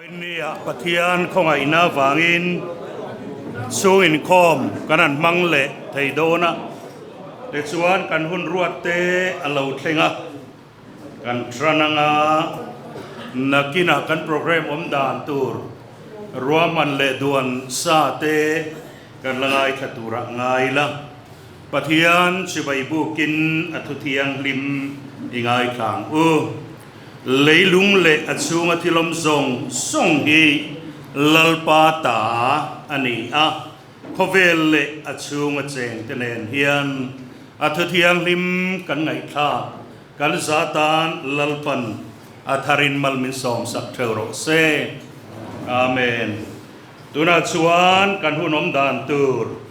Vawinia Pathian khawngaihna avangin chhung inkhawm kan han hmang leh thei dawn a, tichuan kan hun ruat te a lo thleng a, kan tan anga nakinah kan programme awm dan tur ruahman leh duan sa te kan la ngaithla turah ngai la. Pathian chibai bukin a thu thianghlim i ngaithla ang u. Leilung leh a chhunga thilawm zawng zawng hi Lalpa ta a ni a, khawvel leh a chhunga chengte nen hian a thu thianghlim kan ngaihthlak kan za tan Lalpan a tharin mal min sawmsak theuh rawh se. Amen. Tunah chuan kan hun awm dan tur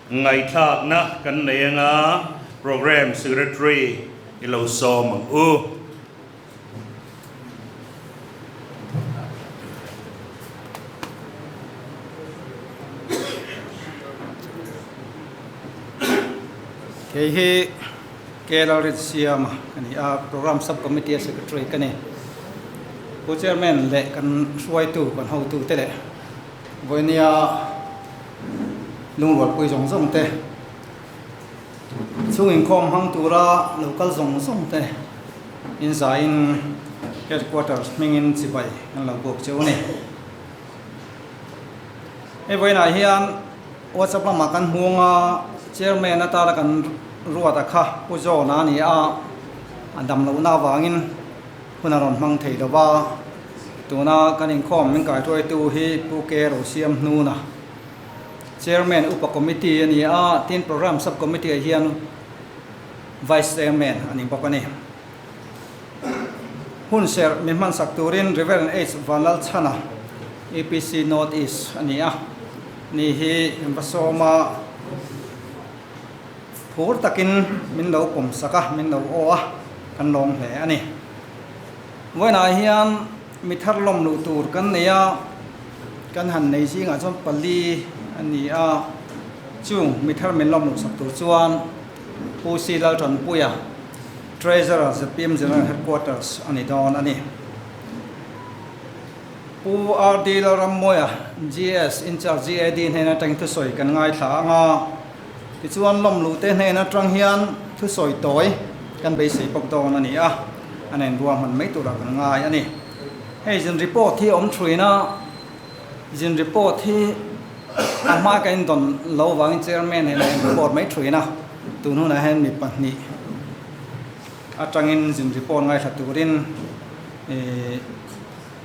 Ngaihthlakna kan nei anga Programme Secretary i lo sawm ang u. Kei hi KL Rinsiama ka ni a, Programme Sub Committee a Secretary ka ni. Pu Chairman leh kan hruaitu, kan hotute leh Vawinia lungrualpui zawng zawng te, chhung inkhawm hmang tura lo kal zawng zawng te inzaiin headquarters hmingin chibai an lo bawk cheu a ni. Hei vawiinah hian WhatsApp lamah kan hmuang a, chairman atana kan ruat a kha Pu John a ni a, a dam lohna avangin hun a rawn hmang thei lo va, tuna kan inkhawm min kaihruaitu hi Pu K Rosiam Hnuna, Chairman Upa Committee a ni a, tin Programme Sub Committee ah hian Vice Chairman a ni bawk a ni. Hun serh min hmansak turin Rev. H Vanlalchhana, APC North East a ni a, ni hi kan va sawm a, Phur takin min lo pawm sak a, min lo aw a, kan lawm hle a ni. Vawiinah hian mi thar lawm luh tur kan nei a, kan han nei zingah chuan pali a ni a, chung mi thar min lawm luh sak tur chuan Pu Si Laltanpuia, Treasurer zpm General Headquarters a ni dawn a ni. Pu RD Lalrammawia, GS Incharge GAD hnen atangin thusawi kan ngaithla ang a. Tichuan lawmluhte hnen atang hian thusawi tawi kan beisei bawk dawn a ni a, a nen ruahman mai turah kan ngai a ni. Hei zin report hi a awm thuin a, zin report hi a hma ka indawn lo vangin chairman nen a in report mai thuin a, tun hunah hian mi pahnih atangin zin report ngaithla turin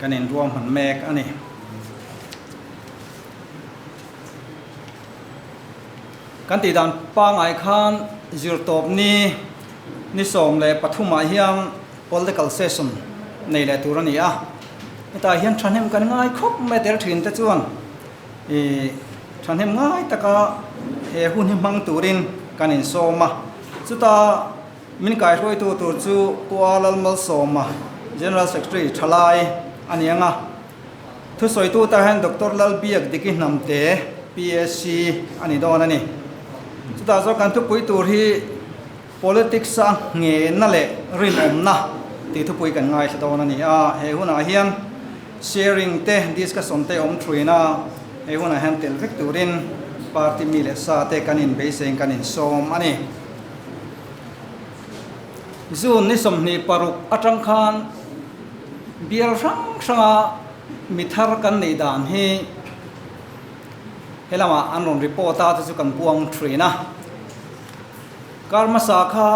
kan inruahman mek a ni. Kan tih dan pangai khan zirtawp ni ni 13 ah hian political session nei leh tur a ni a, hetah hian thahnem kan ngai khawp mai tel thin te chuan ih thahnem ngai taka he hun hi hmang turin kan insawm a, chuta min kaihruaitu tur chu Pu Lalmalsawma General Secretary thalai a ni ang a. Thusawitu tah hian Doctor Lalbiak Diki Hnamte, PSC, a ni dawn a ni. Chutah chuan kan thupui tur hi Politics a nghehna leh rinawmna tih thupui kan ngaithla dawn a ni a. He hunah hian sharing te, discussion te awm thuin a, he hunah hian tel vek turin party mi leh sa te kan inbeiseiin kan insawm a ni. June ni 26 atang khan bial hrang hranga mi thar kan neih dan hi he lamah an rawn report a, chu chu kan puang thin a. Kar hmasa kha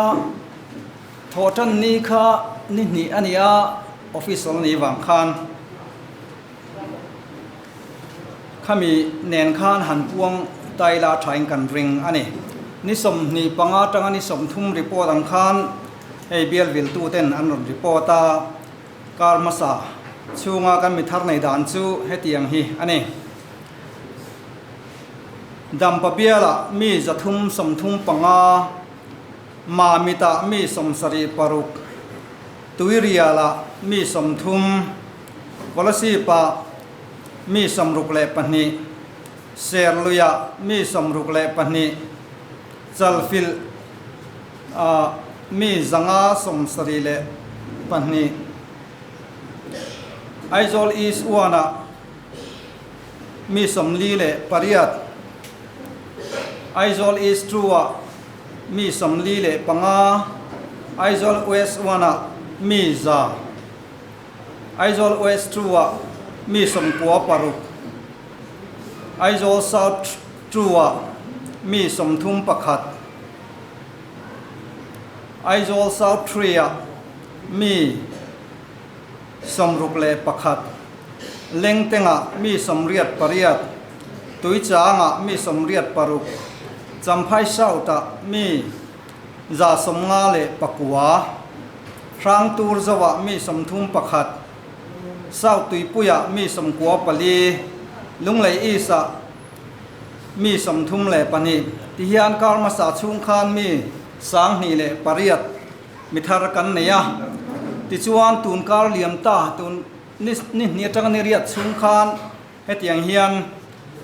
thawhtan ni kha ni hnih a ni a, official a nih vang khan Khami nen khan han puang taila thain kan ring a ni. Ni 25 atanga ni 30 report ang khan hei bial viltu ten an rawn report a, kar hmasa chhunga kan mi thar nei dan chu hetiang hi a ni. Dampa bialah mi 335, Mamitah mi 76, Tuirialah mi 30, Kolasip-ah mi 62, Serluiah mi 62, Chalfilh ah mi 572, Aizawl East 1-ah mi 48, Aizawl East 2-ah mi 45, Aizawl West 1-ah mi 100, Aizawl West 2-ah mi 96, Aizawl South 2-ah mi 31, Aizawl South 3-ah mi 61, Lengtengah mi 88, Tuichangah mi 86, Champhai South-ah mi 159, Hrangtur Zoah mi 31, South Tuipuiah mi 94, Lunglei East-ah mi 32 tihian kar hmasa chhung khan mi 2008 Mi thar kan nei a, tichuan tun kar liam ta tun ni ni hnih atanga ni riat chhung khan hetiang hian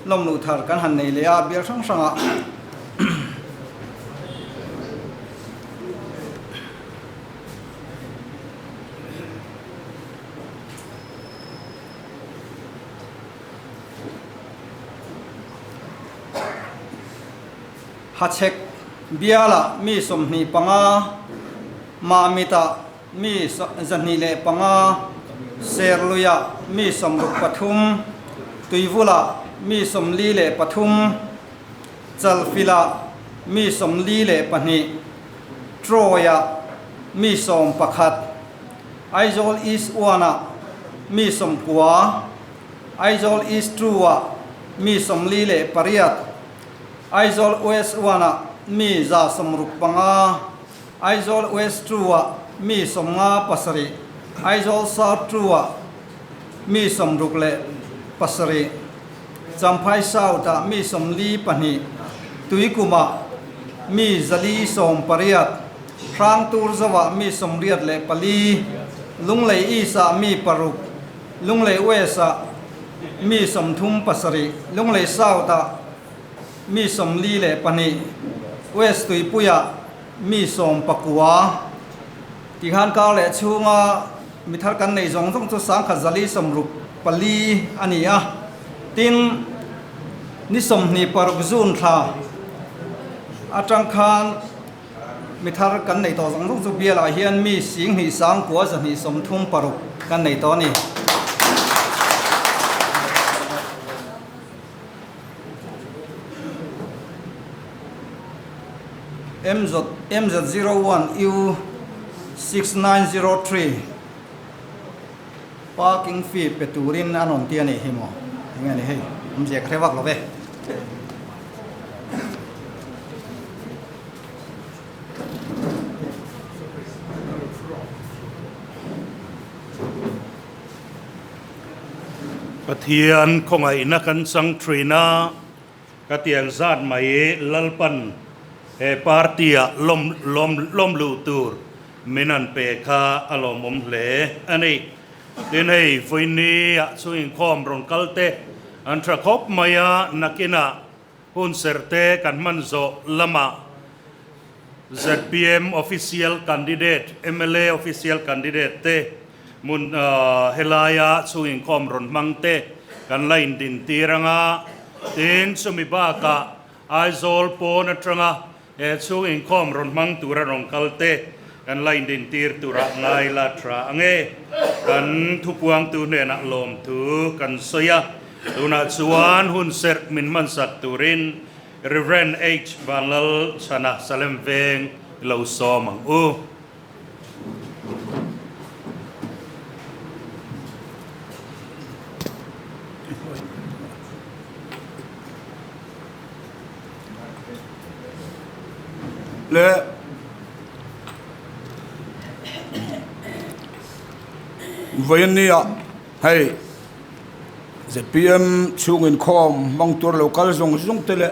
lawmluh thar kan han nei leh a, bial hrang hrangah Hachhek bialah mi 25, Mahmitah mi 205, Serluiah mi 63, Tuivulah mi 43, Chalfilah mi 42, Troy-ah mi 11, Aizawl East 1-ah mi 90, Aizawl East 2-ah mi 48, Aizawl West 1-ah mi 165, Aizawl West 2-ah mi 57, Aizawl South 2-ah mi 67, Champhai South-ah mi 42, Tuikumah mi 418, Hrangtur Zoah mi 84, Lunglei East-ah mi 6, Lunglei West-ah mi 37, Lunglei South-ah mi 42, West Tuipuiah mi 19 tikhan kar leh chhunga mi thar kan nei zawng zawng chu 1164 a ni a. Tin, ni 26 June thla atang khan Mi thar kan nei tawh zawng zawng chu bialah hian mi 10,000 sangkua 236 kan nei tawh a ni. MZ MZ01 U6903 Parking fee pe turin an rawn ti a nih hi maw? Enge a ni hei? Awmzia ka hre vak lo ve. Pathian khawngaihna kan chang thin a, ka tiang zat mai Lalpan he party ah lawm lawm lawm luh tur min an pe kha a lawmawm hle a ni. Tin hei vawiini ah chu inkhawm rawn kal te an tha khawp mai a, nakinah Hun serte kan hman zawh lamah zpm official candidate, mla official candidate te hmun helaia chhung inkhawm rawn hmang te kan la indintir anga, tin chumi bakah Aizawl pawn atanga he chhung inkhawm rawn hmang tura rawn kal te kan la indintir turah ngai la tha ange. Kan thupuangtu hnenah lawmthu kan sawi a. Tunah chuan hun serh min hmansak turin Rev. H. Vanlal Chhana Salem Veng lo sawm ang u. Le Vawiinnia hei. Zpm chhung inkhawm hmang tur lo kal zawng zawng te leh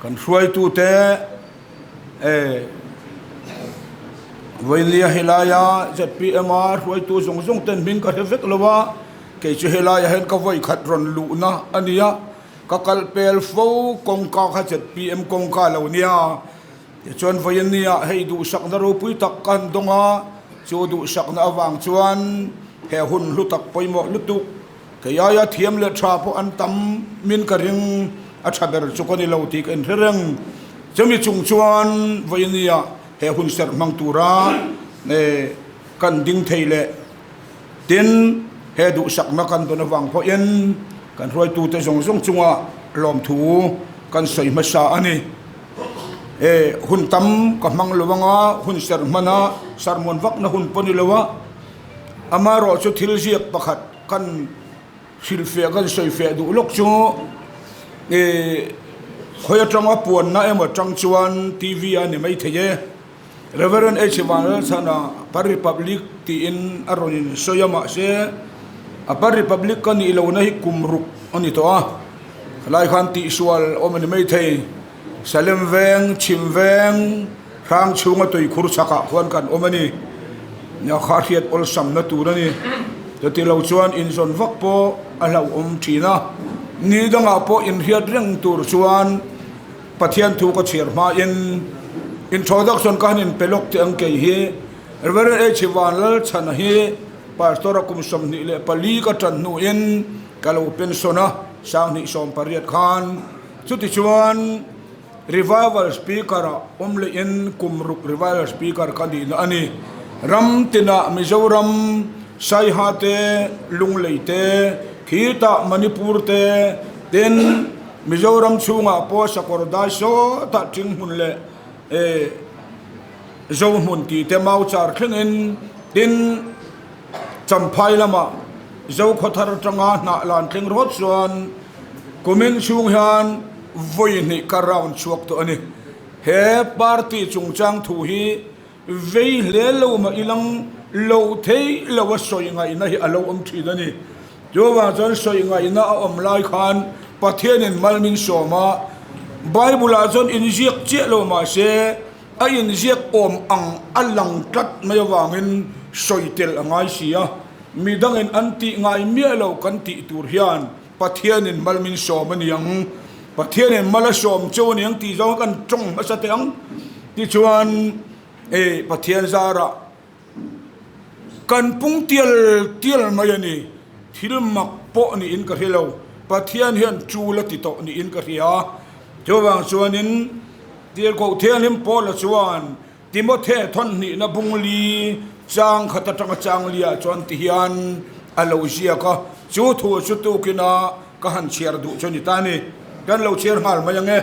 kan hruaitu te eh vawinia helaia zpm a hruaitu zawng zawng ten hming ka hre vek lo a, kei chu helaia hian ka vawi khat rawn luhna a nia, ka kal pel fo kawngka kha zpm kawngka lo nia, tichuan vawinia hei duhsakna ropui tak ka han dawng a, chu duhsakna avang chuan. He hun hlu tak pawimawh lutuk kei aia thiam leh tha pawh an tam min ka ring a tha ber chu ka ni lo tih ka inhre reng. Chumi chung chuan vawinia he hun serh hmang tura kan ding thei leh tin he duhsakna kan dawn avang pawhin kan hruaitute zawng zawng chunga lawmthu kan sawi hmasa a ni. E hun tam ka hmang lo anga hun serh hmana sermon vakna hun pawh ni lo a, amaherawh chu thil ziak pakhat kan hrilhfiah kan sawifiah duh lawk chu e khawi atanga puanna emaw tang chuan TV a ni mai thei e. Reverend H Vanlalchhana Upper Republic tiin a rawn in sawi a mahse Upper Republic ka nih lohna hi kum ruk a ni tawh a, khalai khan tihsual awm a ni maithei. Salem veng, Chhim veng, hrang chhunga tuikhur chhakah khuan kan awm a ni. Nia kha hriat awlsamna tur a ni. Chuti lo chuan inzawn vak pawh a hlauhawm thin a, ni dangah pawh inhriat reng tur chuan Pathian thu ka chhiar hmain introduction ka han inpe lawk teh ang kei hi Reverend H Vanlalchhana hi Pastor a kum 24 ka tan hnuin ka lo pension a, 2018 khan. Chutichuan Revival Speaker ah awm lehin kum ruk Revival Speaker ka nihna a ni. Ram tinah Mizoram, Saiha te, Lunglei te, khitah Manipur te, tin Mizoram chhungah pawh sakawr dai sawtah ṭing hmun leh zo hmun tih te mau char thlengin tin Champhai lamah Zokhawthar atanga hnah lan thleng rawt chuan kumin chhung hian vawi hnih ka round chhuak tawh a ni. He party chungchang thu hi vei hle lo mah ilang lo thei lo a sawi ngaihna hi a lo awm thin a ni. Chuvang chuan sawi ngaihna a awm lai khan Pathianin mal min sawm a, Bible-ah chuan inziak chiah lo mah se a inziak awm ang a lang tlat mai avangin sawi tel a ngai si a, midangin an tih ngai miah lo kan tih tur hian Pathianin mal min sawm a ni ang, Pathianin mal a sawm cheu a ni ang tih zawng kan tawng hmasa teh ang. Tichuan, e Pathian zarah kan pung tial tial mai a ni. Thil mak pawh niin ka hre lo. Pathian hian chul a ti tawh niin ka hria. Chuvang chuanin Tirhkoh Thianghlim Paula chuan Timothe thawnhnihna bungli chang khat atanga chang liah chuan ti hian a lo ziak a, chu thu chu tukina ka han chhiar duh chu a ni ta a ni. Kan lo chhiar nghal mai ang e.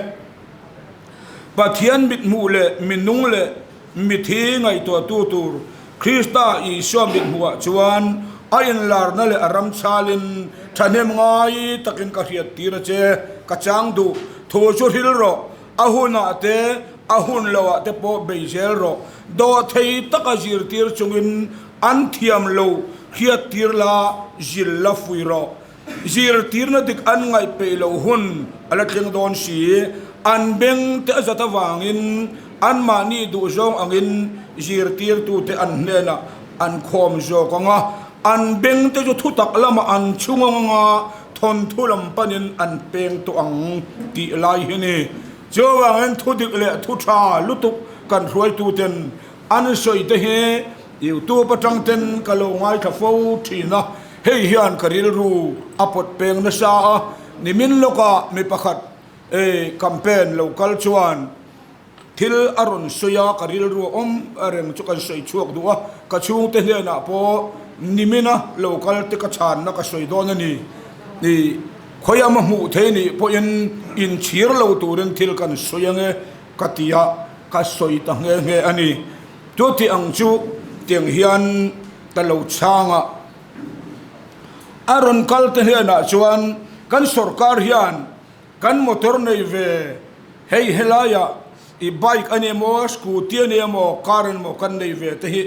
Pathian mithmuh leh minung leh mithi ngaihtuahtu tur Krista Isua mithmuhah chuan a inlarna leh a ram chhalin thahnem ngai takin ka hriattir a che, ka chang duh thu chu hril rawh. A hunah te, a hun loah te pawh bei zel rawh. Dawhthei taka zirtir chungin an thiam lo hriattir la, zil la fui rawh. Zirtirna dik an ngaih peih loh hun a la thleng dawn si. An beng te a zat avangin anmahni duhzawng angin zirtirtute an hnenah an khawm zawk ang a, an beng te chu thutak lamah an chhung ang a, Thawnthu lam panin an peng tawh ang tih lai hi ni. Chuvangin thu dik leh thu tha lutuk kan hruaituten an sawi te hi YouTube atang ten ka lo ngaithla fo thin a, hei hian ka rilru a pawt peng nasa a, nimin lawkah mi pakhat campaign lo kal chuan Thil a rawn sawi a, ka rilru a awm reng chu kan sawi chhuak duh a, ka chhungte hnenah pawh nimina lo kal te ka chhanna ka sawi dawn a ni. I khawiam a hmuh thei nih pawhin inchhir lo turin thil kan sawi ange ka ti a, ka sawi ta nghe nghe a ni. Chuti ang chu tiang hian ka lo chhang a, a rawn kal te hnenah chuan kan sawrkar hian Kan motor nei ve, hei helaiah i bike a ni emaw, scooty a ni emaw, car a ni emaw kan nei ve te hi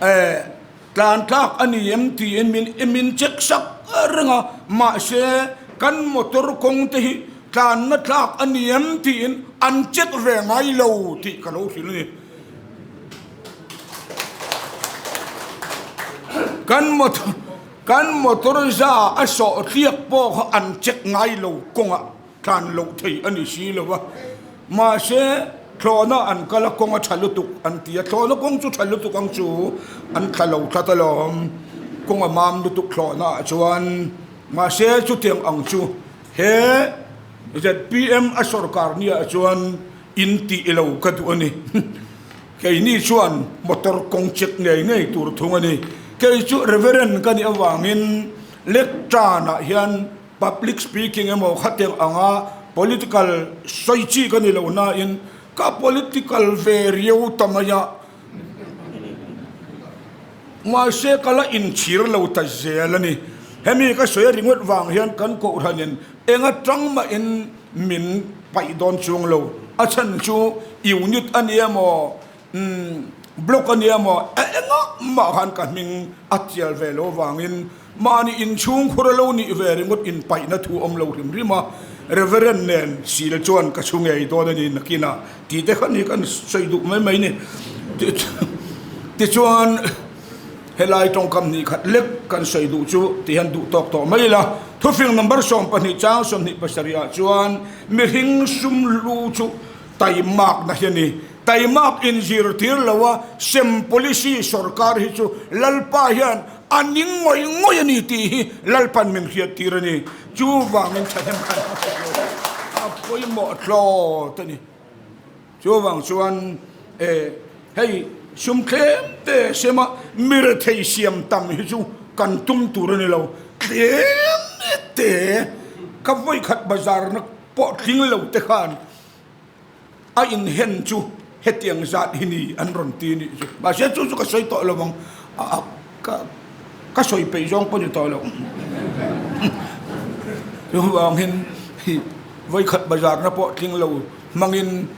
eh tlan tlak a ni em tiin min min check sak reng a, mahse kan motor kawng te hi tlanna tlak a ni em tiin an check ve ngai lo tih ka lo hrilh a ni. Kan motor. Kan motor za a sawh hliak pawh kha an check ngai lo kawngah tlan loh thei a ni si lo a, mahse thlawhna an kal a kawng a tha lutuk an ti a, thlawhna kawng chu tha lutuk ang chu an thla lo tlat alawm. Kawng a mam lutuk thlawhna ah chuan mahse chutiang ang chu he zpm a sorkar ni ah chuan in tih lo ka duh a ni. Keini chuan motor kawng check ngei ngei tur thung a ni. Kei chu Reverend ka nih avangin lectern ah hian public speaking emaw khatiang anga political sawi chi ka ni lo nain ka political ve riau ta mai a. Mahse ka la inchhir lo ta zel a ni. Hemi ka sawi ringawt vang hian kan kohhranin eng atang mahin min paih dawn chuang lo. A chhan chu unit a nia maw, umm block a nia maw, a engah mah khan ka hming a chial ve lo vangin mahni inchhung khur a lo nih ve ringawt inpaihna thu awm lo hrim hrim a. Reverend nen sil chuan ka chhu ngei dawn a ni nakinah tih te kha ni kan sawi duh mai mai ni. Tichuan helai tawngkam hnih khat lek kan sawi duh chu ti hian duh tawk tawh mai ila. Thufing number 12 chang 27 ah chuan mihring sum lu chu taimakna hi a ni. Taimak inzirtir lo a sem policy sorkar hi chu Lalpa hian a ning ngawih ngawih a ni tih hi Lalpan min hriattir a ni. Chuvangin thahnem khan a pawimawh thlawt a ni. Chuvang chuan e hei sum tlem te sema mi rethei siam tam hi chu kan tum tur a ni lo. Tlem te ka vawikhat bazar na pawh tling lo te khan a inhen chu hetiang zat hi ni an rawn ti a nih chu. Mahse chu chu ka sawi tawh lo ang a ka ka sawi peih zawng pawh ni tawh lo. Chuvangin vawikhat bazar na pawh tling lo hmangin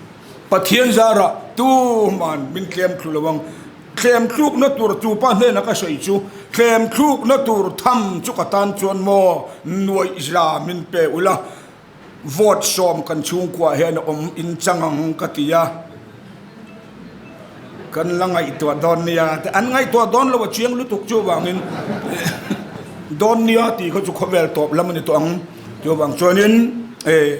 Pathian zarah tuman min tlem thlu lo ang. Tlem thlukna tur chu pa hnena ka sawi chu tlem thlukna tur tham chu ka tan chuan maw nuaih za min pe ula vote sawm kan chhungkuah hian a awm in chang ang ka ti a. Kan la ngaihtuah dawn nia te an ngaihtuah dawn lo a chiang lutuk chuvangin dawn nia tih kha chu khawvel tawp lam a ni tawh ang. Chuvang chuanin eh.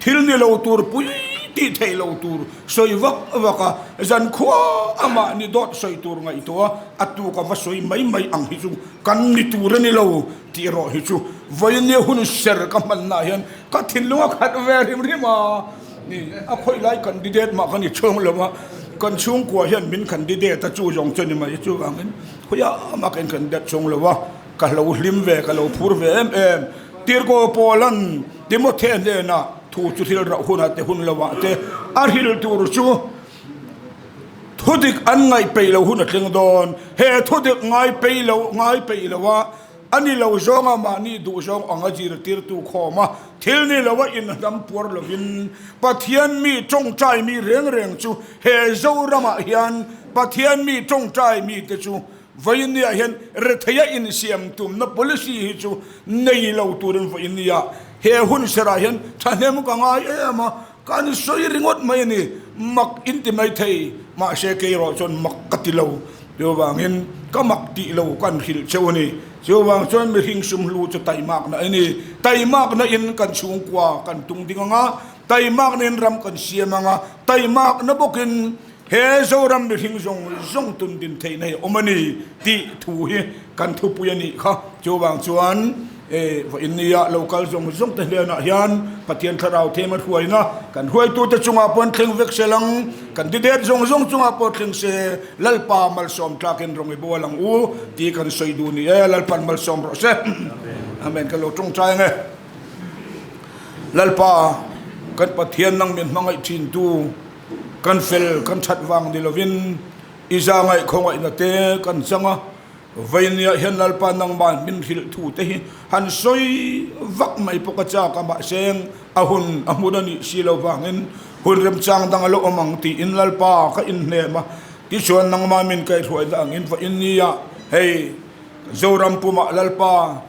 Thil ni lo tur pui tih theih lo tur sawi vak vak a, zankhua amah ni dawt sawi tur ngaihtuah a, a tuk a va sawi mai mai ang hi chu kan ni tur a ni lo tih erawh hi chu vawinia hun ser ka hmanna ah hian ka thinlung a khat ve hrim hrim a ni. A khawih lai candidate mah ka ni chhung lo a, kan chhungkua hian min candidate a chu zawng chu a ni mai chuvangin khawiah mah ka in candidate chhung lo a. Ka lo hlim ve, ka lo phur ve em em. Tirhkoh Paula'n Timothea hnenah thu chu thil rauh hunah te hun lovah te a hrilh tur chu thudik an ngaih peih lo hun a thleng dawn. He thudik ngai peih lo, ngai peih lo a, a ni lo zawnga mahni duh zawng anga zirtirtu khawm a, thil ni lo a inhnam puar lovin Pathian mi tawngtai mi reng reng chu he Zoramah hian Pathian mi tawngtai mite chu Vawinia hian retheia insiam tumna policy hi chu nei lo turin vawinia he hun serah hian thahnem ka ngai em a, kan sawi ringawt mai a ni. Mak in ti mai thei, mahse kei erawh chuan mak ka ti lo. Chuvangin ka mak tih lo kan hrilh cheu a ni. Chuvang chuan mihring sumhlu chu taimakna a ni. Taimakna in kan chhungkua kan tung ding ang a, taimakna in ram kan siam ang a, taimakna bawkin He Zoram mihring zawng zawng tun din theihna hi a awm a ni tih thu hi kan thupui a nih kha. Chuvang chuan e vawiinnia lo kal zawng zawng te hnenah hian Pathian Thlarau them a hruaina kan hruaitute chungah pawh an thleng vek se lang, candidate zawng zawng chungah pawh thleng se Lalpa malsawm tlakin rawng i bual ang u tih kan sawi duh ni e. Lalpan malsawm rawh se. Amen. Ka lo tawngtai ang e. Lalpa kan Pathian nang min hmangaih thintu Kan fel kan that vang ni lovin i za ngaih khawngaihna te kan chang a, Vainia hian Lalpa nangmah min hrilh thu te hi han sawi vak mai pawh ka chak a, mahse a hun a hmun a nih si lo vangin hun remchang dang a la awm ang tiin Lalpa ka inhnem a, tichuan nangmah min kaihhruaina angin Vainia hei Zoram pumah Lalpa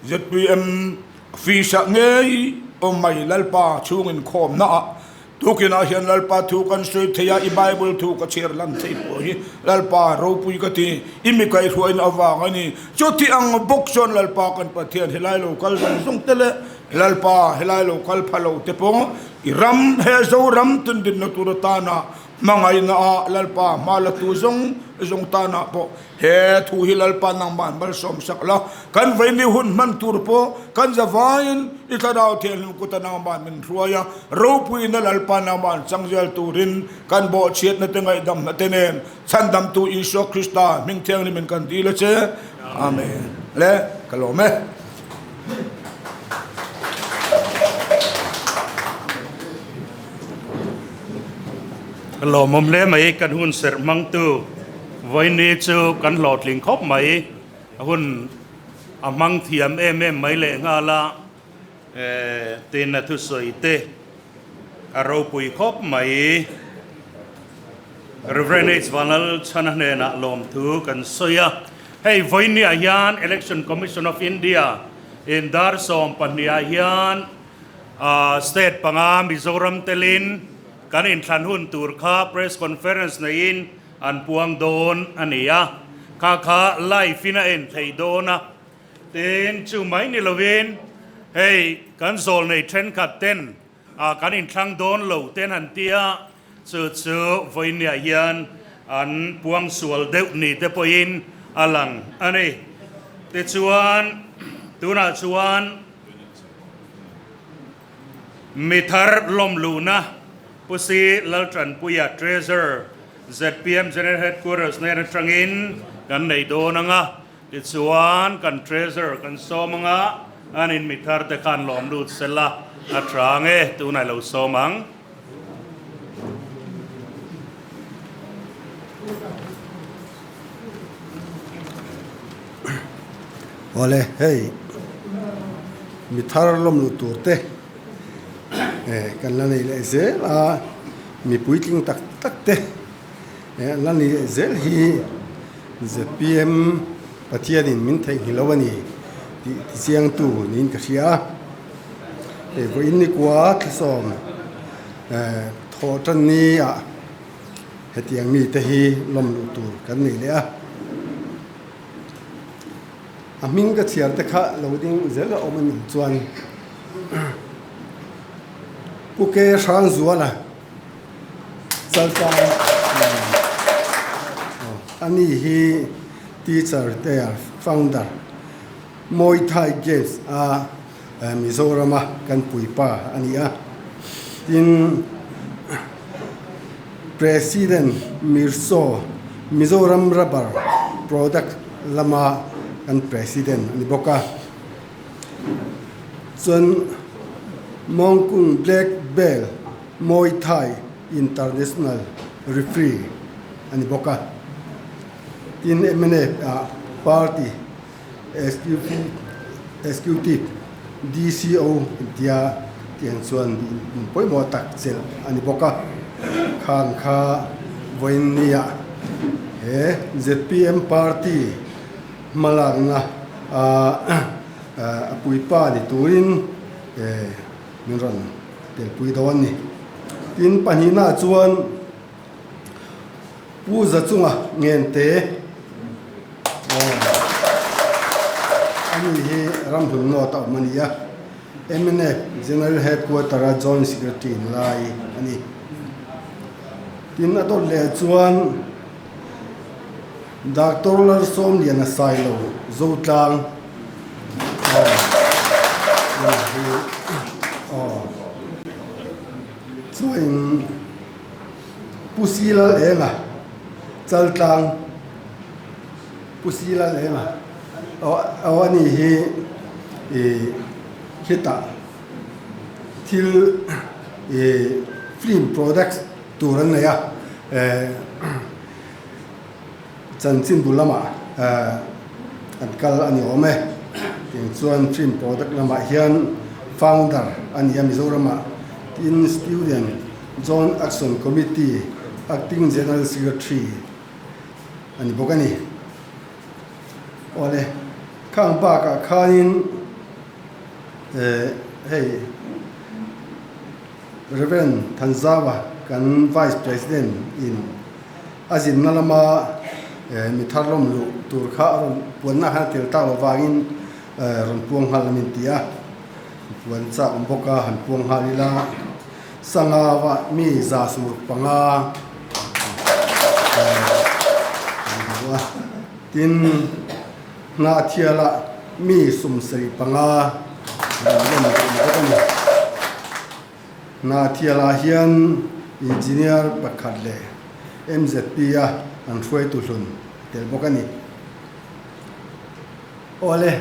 Zpm office-ah ngei awm mai Lalpa chhungin khawmnaah tukinah hian Lalpa thu kan sawi thei a, i Bible thu ka chhiar lan thei pawh hi Lalpa ropui ka ti, i mi kaihhruaina avang a ni. Chuti ang bawk chuan Lalpa kan Pathian helai lo kal zawng zawng te leh Lalpa helai lo kal pha lo te pawh i ram he Zoram tundinna tur atana. Hmangaihna ah Lalpa hma la tu zawng zawng tanah pawh he thu hi Lalpa nangmah malsawm sak la, kan veini hun hman tur pawh kan zavaiin i thlarau thianghlim kuta nangmah min hruai a, ropuina Lalpa nangmah chang zel turin kan bawhchhiatna te ngaihdamna te nen Chhandamtu Isua Krista hming thianghlimin kan dil a che. Amen. Le, ka lawm e. Ka lawmawm hle mai, kan hun serh hmangtu vawiini chu kan hlawhtling khawp mai, a hun a hmang thiam em em mai leh nghal a, tin a thusawi te a ropui khawp mai. Rev. H. Vanlal Chhana hnenah lawmthu kan sawi a, hei vawiini ah hian Election Commission of India in dar 12 ah hian State panga Mizoram telin kan inthlan hun tur kha press conference neiin an puang dawn a ni a, kha kha live in a en thei dawn a, tin chu mai ni lovin hei kan zawl nei thenkhat ten kan inthlang dawn lo ten han ti a, chu chu vawinia hian an puang sual deuh ni te pawhin a lang a ni. Tichuan tunah chuan Mi thar lawmluhna Pu Si Laltanpuia, Treasurer, zpm General Headquarters nen atangin kan nei dawn ang a, tichuan kan Treasurer kan sawm ang a, an in mi thar te khan lawm lut sela a tha ang e, tunah lo sawm ang. Awle hei mi thar lawm luh tur te kan la nei leh zel a, mi puitling tak tak te an la nei leh zel hi zpm Pathianin min theihnghilh lo a ni tih tichiangtu niin ka hria a. Hei vawiin nikua thlasawm thawh tan ni ah Hetiang mite hi lawm luh tur kan nei leh a. A hming ka chhiar te kha lo ding zel a awm a nih chuan Pu Ke Hrangzuala Chaltlang ani hi teacher te founder Muay Thai Games a Mizorama kan puipa a ni a. Tin, President Mirso, Mizoram Rubber Product lama kan President a ni bawk a. Chuan Mawngkung Black Belt Muay Thai International Referee a ni bawk a. Tin, mnf ah Party Executive DCO intia tiang chuan pawimawh tak chelh a ni bawk a, khang kha vawiin nia he zpm party hmalakna a puipa ni turin min rawn telpui dawn a ni. Tin, pahnihnaah chuan Pu Zachunga Ngente ani hi Ramhlun North a awm a ni a, mnf General Headquarter a Joint Secretary in lai a ni. Tin a dawt leh chuan Doctor Lalsawmliana Sailo Zotlang hi chuain Pu Silal Enga, Chaltlang, Pu Silal Enga, aw a ni hi ih khitah thil ih film products tur an nei a, eh chanchin bu lamah eh an kal a ni awm e, tiang chuan film product lamah hian founder a ni a Mizoramah tin student Joint Action Committee Acting General Secretary a ni bawk a ni. Awle, khang bakah khanin eh hei Rev. Thanzawa kan Vice President in a zinna lama eh mi thar lawm luh tur kha a rawn puanna khan a tel tak loh vangin eh rawn puang nghal a min ti a, puan chak awm bawk a han puang nghal ila. Sangava mi 150. Kan duh a. Tin, Hnahthialah mi 75 an lawm duh bawk a ni. Hnahthialah hian Engineer pakhat leh MZP a an hruaitu hlun a tel bawk a ni. Awle,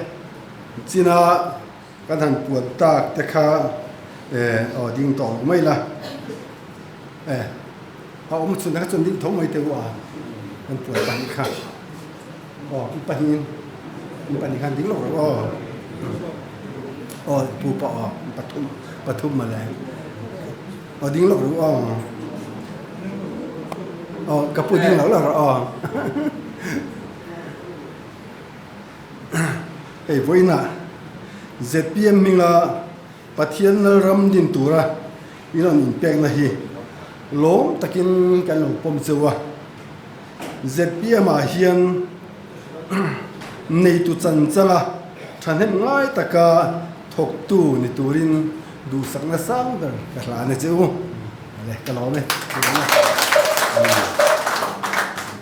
china kan han puan tak te kha aw ding tawh lo mai la. Eh, a awm chhun kha chuan ding tho mai teh u a, kan puan pahnih kha. Aw, in pahnihin, in pahnih khan ding lo rawh aw. Aw, pu pawh aw, pathum, pathum mawle. Aw, ding lo rawh aw. Aw, ka pu ding lo lo rawh aw. Hei vawiinah zpm hminga Pathian Lalram din tura i rawn inpekna hi lawm takin kan lo pawm cheu a. Zpm ah hian neitu chan changa thahnem ngai taka thawktu ni turin duhsakna sang ber ka hlan a che u. Le ka lawm e.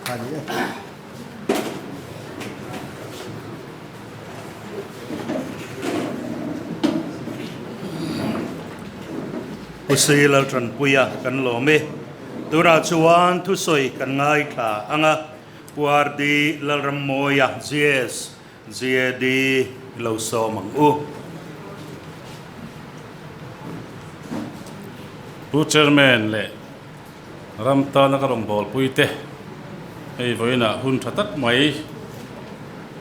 Kha ni e. Pu Sri Laltanpuia kan lawm e. Tunah chuan thusawi kan ngaithla ang a, Pu RD Lalrammawia, GS, GAD lo sawm ang u. Pu Chairman leh Ram tana ka rawngbawlpui te hei vawiinah hun tha tak mai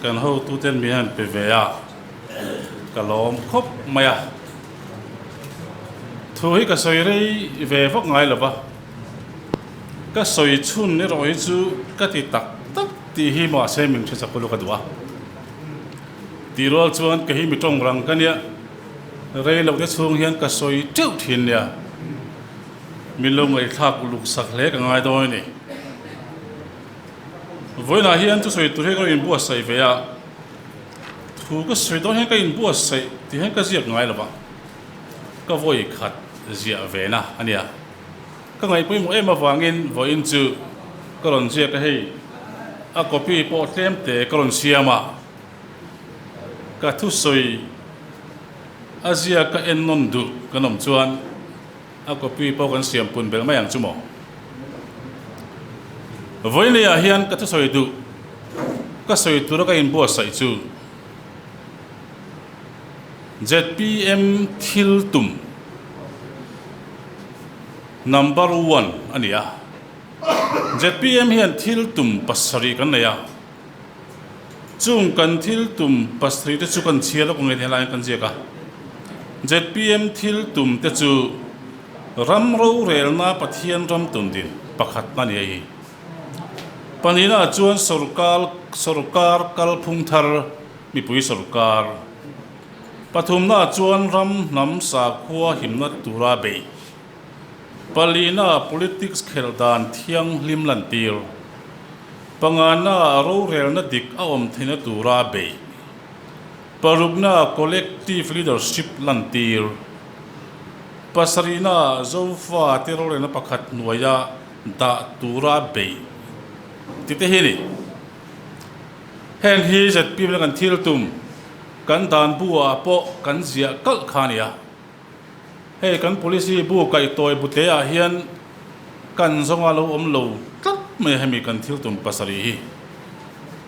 kan hotuten min han pe ve a, ka lawm khawp mai a. Thu hi ka sawi rei ve vak ngai lo va, ka sawi chhun erawh hi chu ka ti tak tak tih hi mahse min hre chak ulu ka duh a. Tih rual chuan kei hi mi tawng rang ka nia, rei loh te chhung hian ka sawi teuh thin nia. Min lo ngaihthlak uluk sak hle ka ngai dawn a ni. Vawiinah hian thusawi tur hi ka lo inbuatsaih ve a, thu ka sawi dawn hian ka inbuatsaih tih hian ka ziak ngai lo va, ka vawi khat ziah ve na a nia. Ka ngaih pawimawh em avangin vawiin chu ka rawn ziak a hei, a copy pawh tlem te ka rawn siam a, ka thusawi a ziak ka ennawn duh kan awm chuan, A copy pawh kan siam pun belh mai ang chu maw? Vawiinleiah hian ka thusawi duh, ka sawi tura ka inbuatsaih chu zpm thil tum number one a ni a. Zpm hian thil tum pasarih kan nei a, chung kan thil tum pasarih te chu kan chhiar lawk ang e helaiin kan ziak a. Zpm thil tum te chu ram rorelna Pathian ram tun din pakhat a ni a hi. Pahnihnaah chuan sorkar sorkar kalphung thar mipui sorkar. Pathumnaah chuan ram hnam sakhua himna tura beih. Palina politics khelh dan thianghlim lantir. Pangana rorelna dik a awm theihna tura beih. Parukna collective leadership lantir. Pasarihna Zofa te rorelna pakhat hnuaia dah tura beih tih te hi a ni. Heng hi zpm kan thil tum, kan dan bu ah pawh kan ziah kalh kha a ni a. Hei kan policy bu kaihtawi bute ah hian kan zawnga lo awm lo tlat mai a, hemi kan thil tum pasarih hi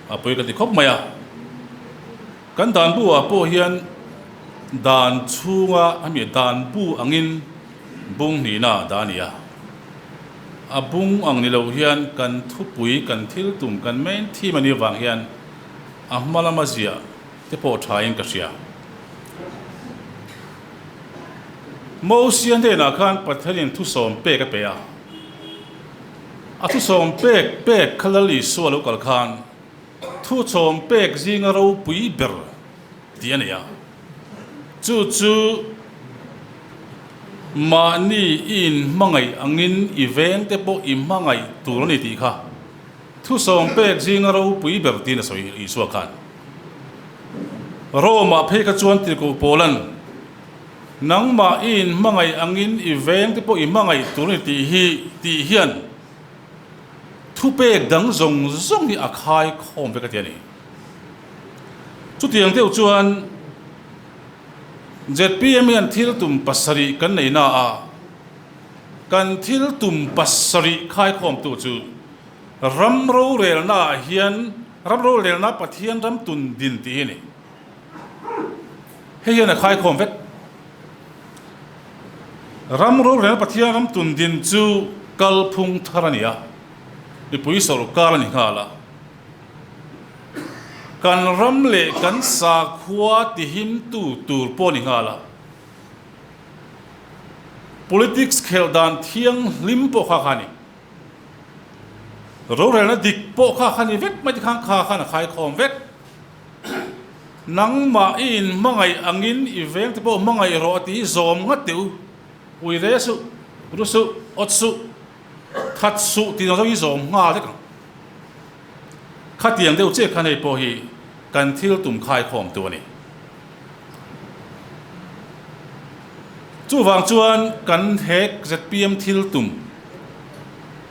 a pawi ka ti khawp mai a. Kan dan bu ah pawh hian dan chhunga hemi dan bu angin bung hnihna dah a ni a. A bung ang ni lo hian kan thupui kan thil tum kan main theme a nih avang hian a hma lama ziah te pawh thain ka hria. Mosia hnenah khan Pathianin thusawm pek a pe a. A thusawm pek pek kha Lal Isua lo kal khan thusawm pek zinga ropui ber tih a nei a. Chu chu mahni i inhmangaih angin i vengte pawh i hmangaih tur a ni tih kha thusawm pek zinga ropui ber tiin a sawi Isua khan. Rome-ah phei kha chuan tirhkoh Paulan, Nangmah i inhmangaih angin i veng te pawh i hmangaih tur a ni tih hi tih hian Thupek dang zawng zawng hi a khai khawm vek a ti a ni. Chutiang deuh chuan zpm hian thil tum pasarih kan nei na a, kan thil tum pasarih khaikhawmtu chu ram rorelna ah hian ram rorelna Pathian ram tun din tih hi a ni. Hei hian a khaikhawm vek. Ram rorelna Pathian ram tun din chu kalphung thar a ni a, mipui sawrkar a ni nghal a. Kan ram leh kan sakhua tihimtu tur pawh a ni nghal a. Politics khelh dan thianghlim pawh kha kha a ni. Rorelna dik pawh kha kha ni vek mai te khan kha khan a khaikhawm vek. Nangmah i inhmangaih angin i vengte pawh hmangaih rawh a ti zawm ngat teh u. Ui ve suh, ru suh, awt suh, that suh tih zawng zawng hi zawm nghal vek ang. Khatiang deuh chiah khan hei pawh hi kan thil tum khaikhawm tu a ni. Chuvang chuan kan he zpm thil tum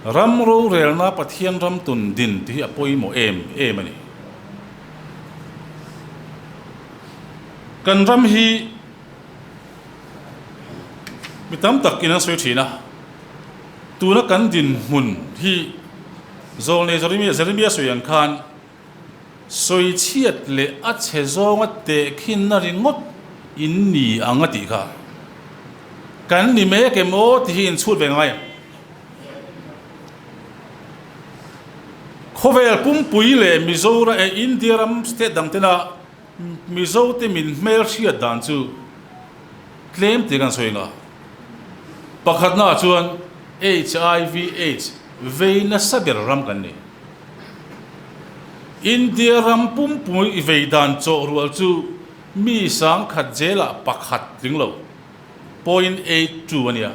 ram rorelna Pathian ram tun din tih hi a pawimawh em em a ni. Kan ram hi mi tam tak in an sawi thin a, tuna kan dinhmun hi Zawlnei Jeremia sawi ang khan sawi chhiat leh a chhe zawnga tehkhinna ringawt in ni ang a tih kha kan ni mek em aw tih hi inchhut ve ngai ang. Khawvel pumpui leh Mizoram eh India ram state dang tena Mizo te min hmel hriat dan chu tlem tih kan sawi nga. Pakhatna ah chuan HIV AIDS vei nasa ber ram kan ni. India ram pumpui vei dan chawh rual chu mi sangkhat jail ah pakhat tling lo, 0.82 a nia.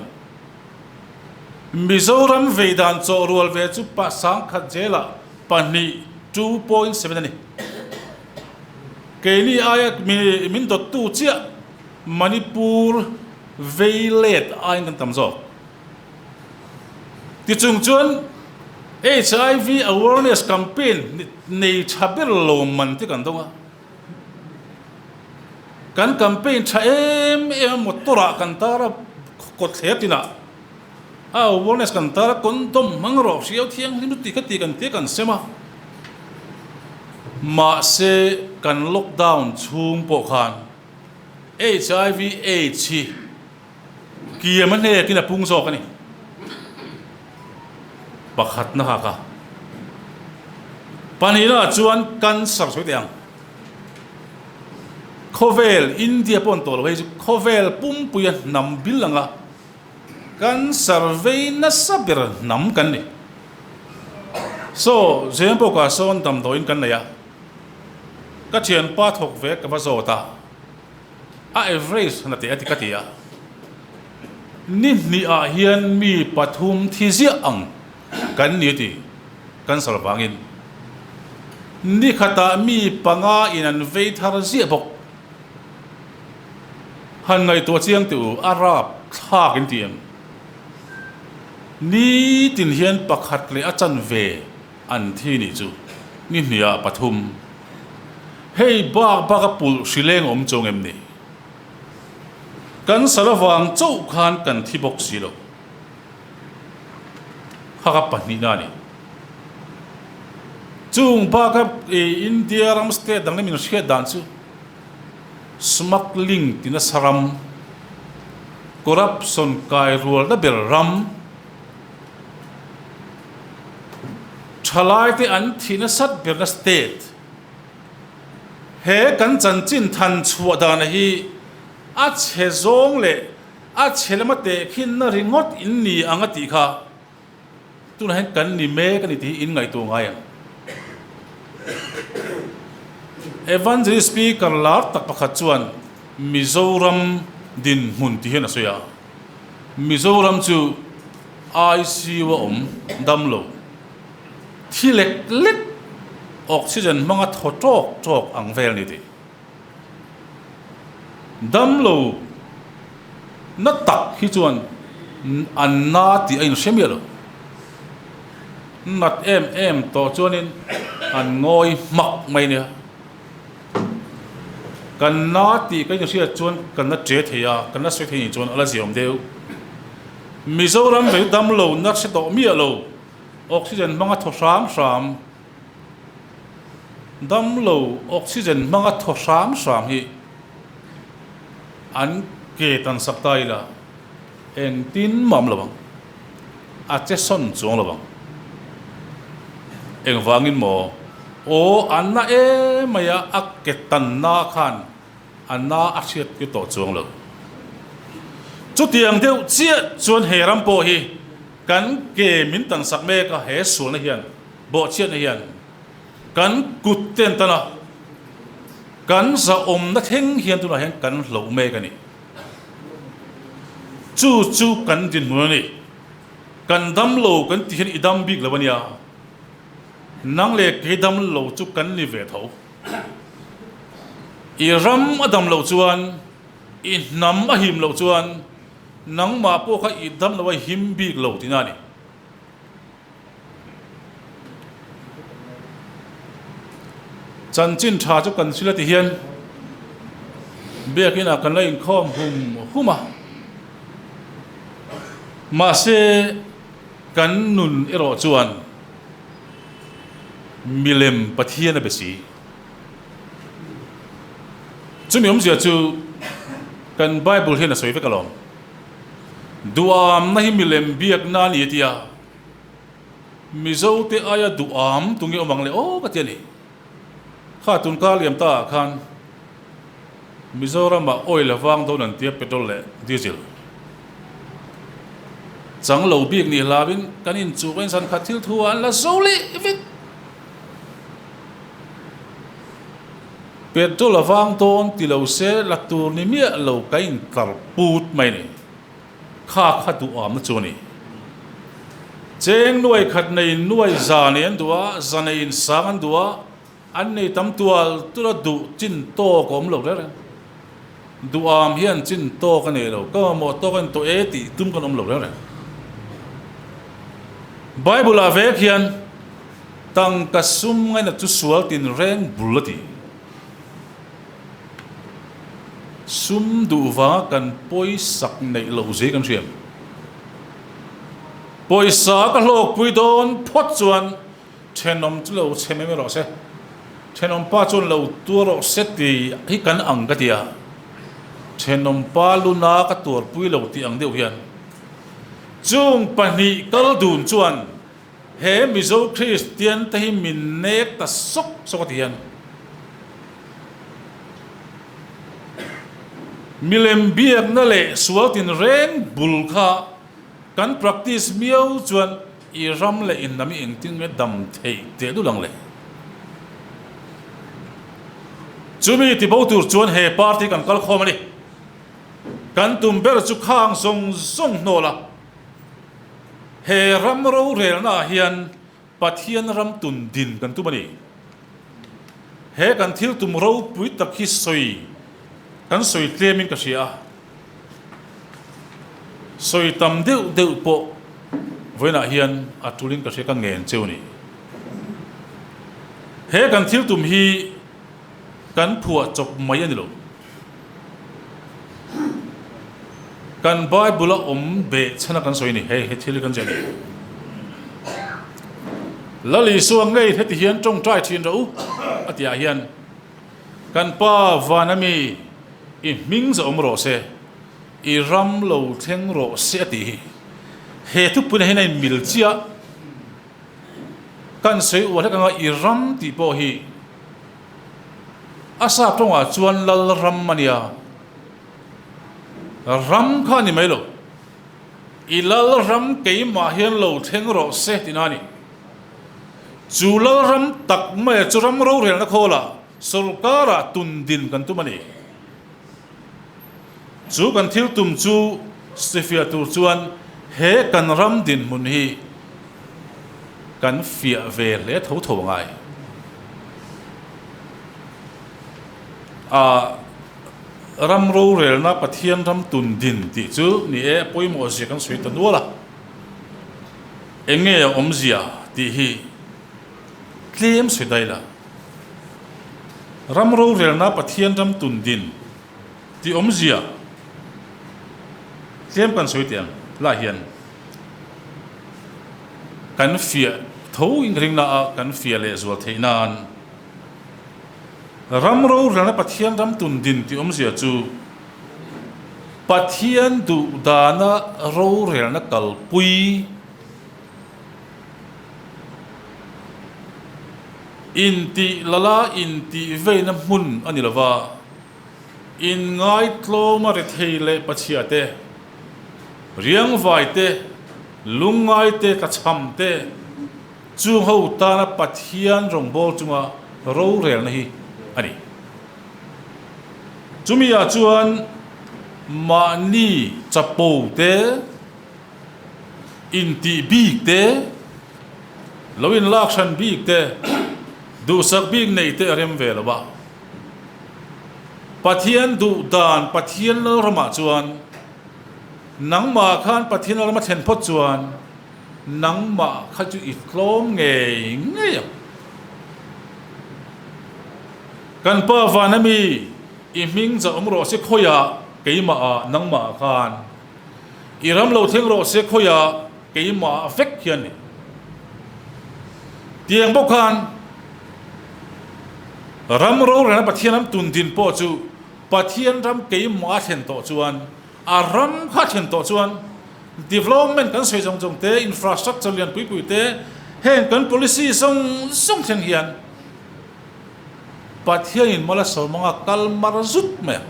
Mizoram vei dan chawh rual ve chu pa sangkhat zelah pahnih, 2.7 a ni. Keini aia mi min dawttu chiah Manipur vei let aiin kan tam zawk. Tichung chuan HIV awareness campaign nei tha ber lo man te kan dawng a. Kan campaign tha em em a motor ah kan tar a kawt thler tinah a awareness kan tar a condom hmang rawh hriau thianghlim chu ti kha ti kan tia kan sem a mahse kan lockdown chhung pawh khan HIV aids hi kiam a hnekin a pung zawk a ni pakhatna kha ka pahnihna ah chuan cancer sawi teh ang. Khawvel, India pawh an tawh lo hei chu khawvel pumpuia hnam bil anga kan survey nasa ber hnam kan ni. Saw, Zembawkah sawn damdawiin kan nei a, ka thianpa thawk ve ka va zawt a, a average na teh a ti ka ti a, ni hnihah hian mi pathum thi ziah ang kan ni a ti. Cancer vangin ni khatah mi panga in an vei thar ziah bawk. Han ngaihtuah chiang teh u, a rap thlak in ti em? Nitin hian pakhat leh a chanve an thi nih chu ni hniah pathum. Hei bak bak a pulh hrileng awm chuang em ni? Cancer avang chauh khan kan thi bawk si lo. Kha ka pahnihna a ni. Chung baka India ram state dang min hriat dan chu smuggling ti nasa ram, corruption kai rualna ber ram, thalai te an thih nasat berna state. He kan chanchin than chhuah dana hi a chhe zawng leh A chhe lama tehkhinna ringawt in ni ang a tih kha tunah hian kan ni mek a ni tih hi in ngaihtuah ngai ang. Evangelist speaker lar tak pakhat chuan Mizoram dinhmun tih hian a sawi a, Mizoram chu ICU a awm dam lo, thi lek lek, oxygen hmanga thaw tawk tawk ang vel a ni tih. Damlo na tak hi chuan an na tih a inhre miah lo. Nat em em tawh chuanin an ngawi hmak mai nia. Kan na tih ka inhriat chuan kan la che thei a, kan la sawi thei nih chuan a la ziawm deuh. Mizoram vei dam lo na hre tawh miah lo, oxygen hmanga thaw hram hram, dam lo oxygen hmanga thaw hram hram hi an ke tan sak ta ila engtin mah awm lo ang, a che sawn chuang lo ang. Engvangin maw? Aw, a na em mai a, a ke tanna khan a na a hriat tir tawh chuang lo. Chutiang deuh chiah chuan he ram pawh hi kan ke min tansak mek a, he sualna hian, bawhchhiatna hian kan kut te an tan a, kan zahawmna thleng hian tunah hian kan hloh mek a ni. Chu chu kan dinhmun a ni. Kan dam lo kan tih hian i dam bik lo a nia. Nang leh kei dam lo chu kan ni ve tho. I ram a dam loh chuan, i hnam a him loh chuan nangmah pawh kha i dam lo a him bik lo tihna a ni. Chanchin tha chu kan sil a ti hian biakin ah kan la inkhawm hum hum a, mahse kan nun erawh chuan milem Pathian a be si. Chumi awmzia chu kan Bible hian a sawi vek alawm. Duamna hi milem biakna a ni a ti a. Mizo te aia duham tu nge awm ang le aw ka ti a ni. Kha tun kar liam ta ah khan Mizoram ah oil a vang dawn an tia petrol leh diesel chang lo bik nih hlau in kan inchuh ka insan khat thil thu ah an la zo leh vek. Petrol a vang dawn ti lo se la tur ni miah lo ka intlar put mai a ni. Kha kha duhawmna chu a ni. Cheng nuai khat neiin nuai za nei an duh a, za neiin sang an duh a, an nei tam tual tual a duh chin tawk a awm lo reng reng. Duhawm hian chin tawk a nei lo, ka mamawh tawk a ni tawh e tih tum kan awm lo reng reng. Bible ah vek hian tangka sum ngainat chu sual tinreng bul a ti. Sum duh vanga kan pawisak neih loh zia kan hriat. Pawisa ka hlawkpui dawn phawt chuan thenawm chu lo chhe mai mai rawh se, thenawm pa chuan lo tuar rawh se tih hi kan ang ka ti a, thenawm pa luna ka tuarpui lo tih ang deuh hian chung pahnih kal dun chuan He Mizo Kristian te hi min nek ta sawk sawk a ti hian milem biakna leh sual tinreng bul kha kan practice miau chuan i ram leh in lam i engtin nge dam theih teh dul ang le. Chumi tibo tur chuan he party kan kal khawm a ni. Kan tum ber chu khang zawng zawng hnawl a. He ram rorelna ah hian Pathian ram tun din kan tum a ni. He kan thil tum ropui tak hi sawi kan sawi tlem in ka hria a. Sawi tam deuh deuh pawh vawiinah hian a tul in ka hria ka ngen cheu a ni. He kan thil tum hi kan phuah chawp mai a ni lo. Kan Bible a awm beh chhan a kan sawi a ni, hei he thil hi kan ziah a ni. Lal Isua ngei heti hian tawngtai thin rawh u a tih ah hian kan Pa van ami i hming za awm rawh se, i ram lo thleng rawh se a tih hi he thupuina hian a inmil chiah. Kan sawi uar hlek anga i ram tih pawh hi A sap tawngah chuan lal ram a nia. Ram kha a ni mai lo. I lal ram keimah hian lo thleng rawh se tihna a ni. Chu lal ram tak maia chu ram rorelna khawlah sawrkarah tun din kan tum a ni. Chu kan thil tum chu sifiah tur chuan he kan ram dinhmun hi kan fiah ve hle tho tho angai. A ram rorelna Pathian ram tun din tih chu ni e, pawimawh zia kan sawi ta nual a. Eng nge a awmzia Tih hi tlem sawi daih la. Ram rorelna Pathian ram tun din tih awmzia tlem kan sawi teh ang lah hian kan fiah tho inringna ah kan fiah leh zual theih nan ram rorelna Pathian ram tun din tih awmzia chu Pathian duh dana rorelna kalpui Intih lala intih veina hmun a ni lo va, inngai tlawma rethei leh pachhia te, riangvai te, lungngai te, tlachham te, chung ho tana Pathian rawngbâwl chunga rorelna hi a ni. Chumi ah chuan mahni chapo te, Intih bik te, lo inlak hran bik te, duhsak bik neih te a rem ve lo a. Pathian duh dan Pathian Lalramah chuan nangmah khan Pathian Lalram a thlen phawt chuan nangmah kha chu i tlawm ngei ngei ang. Kan Pa van ami i hming zah awm rawh se khawiah keimah ah nangmah ah khan I ram lo thleng rawh se khawiah keimah vek hian ni. Tiang bawk khan ram rorelna Pathian ram tun din pawh chu Pathian ram keimah a thlen tawh chuan a ram kha a thlen tawh chuan development kan sawi zawng zawng te, infrastructure lian pui pui te, heng kan policy zawng zawng thleng hian Pathianin mal a sawm anga kal mar zut mai a.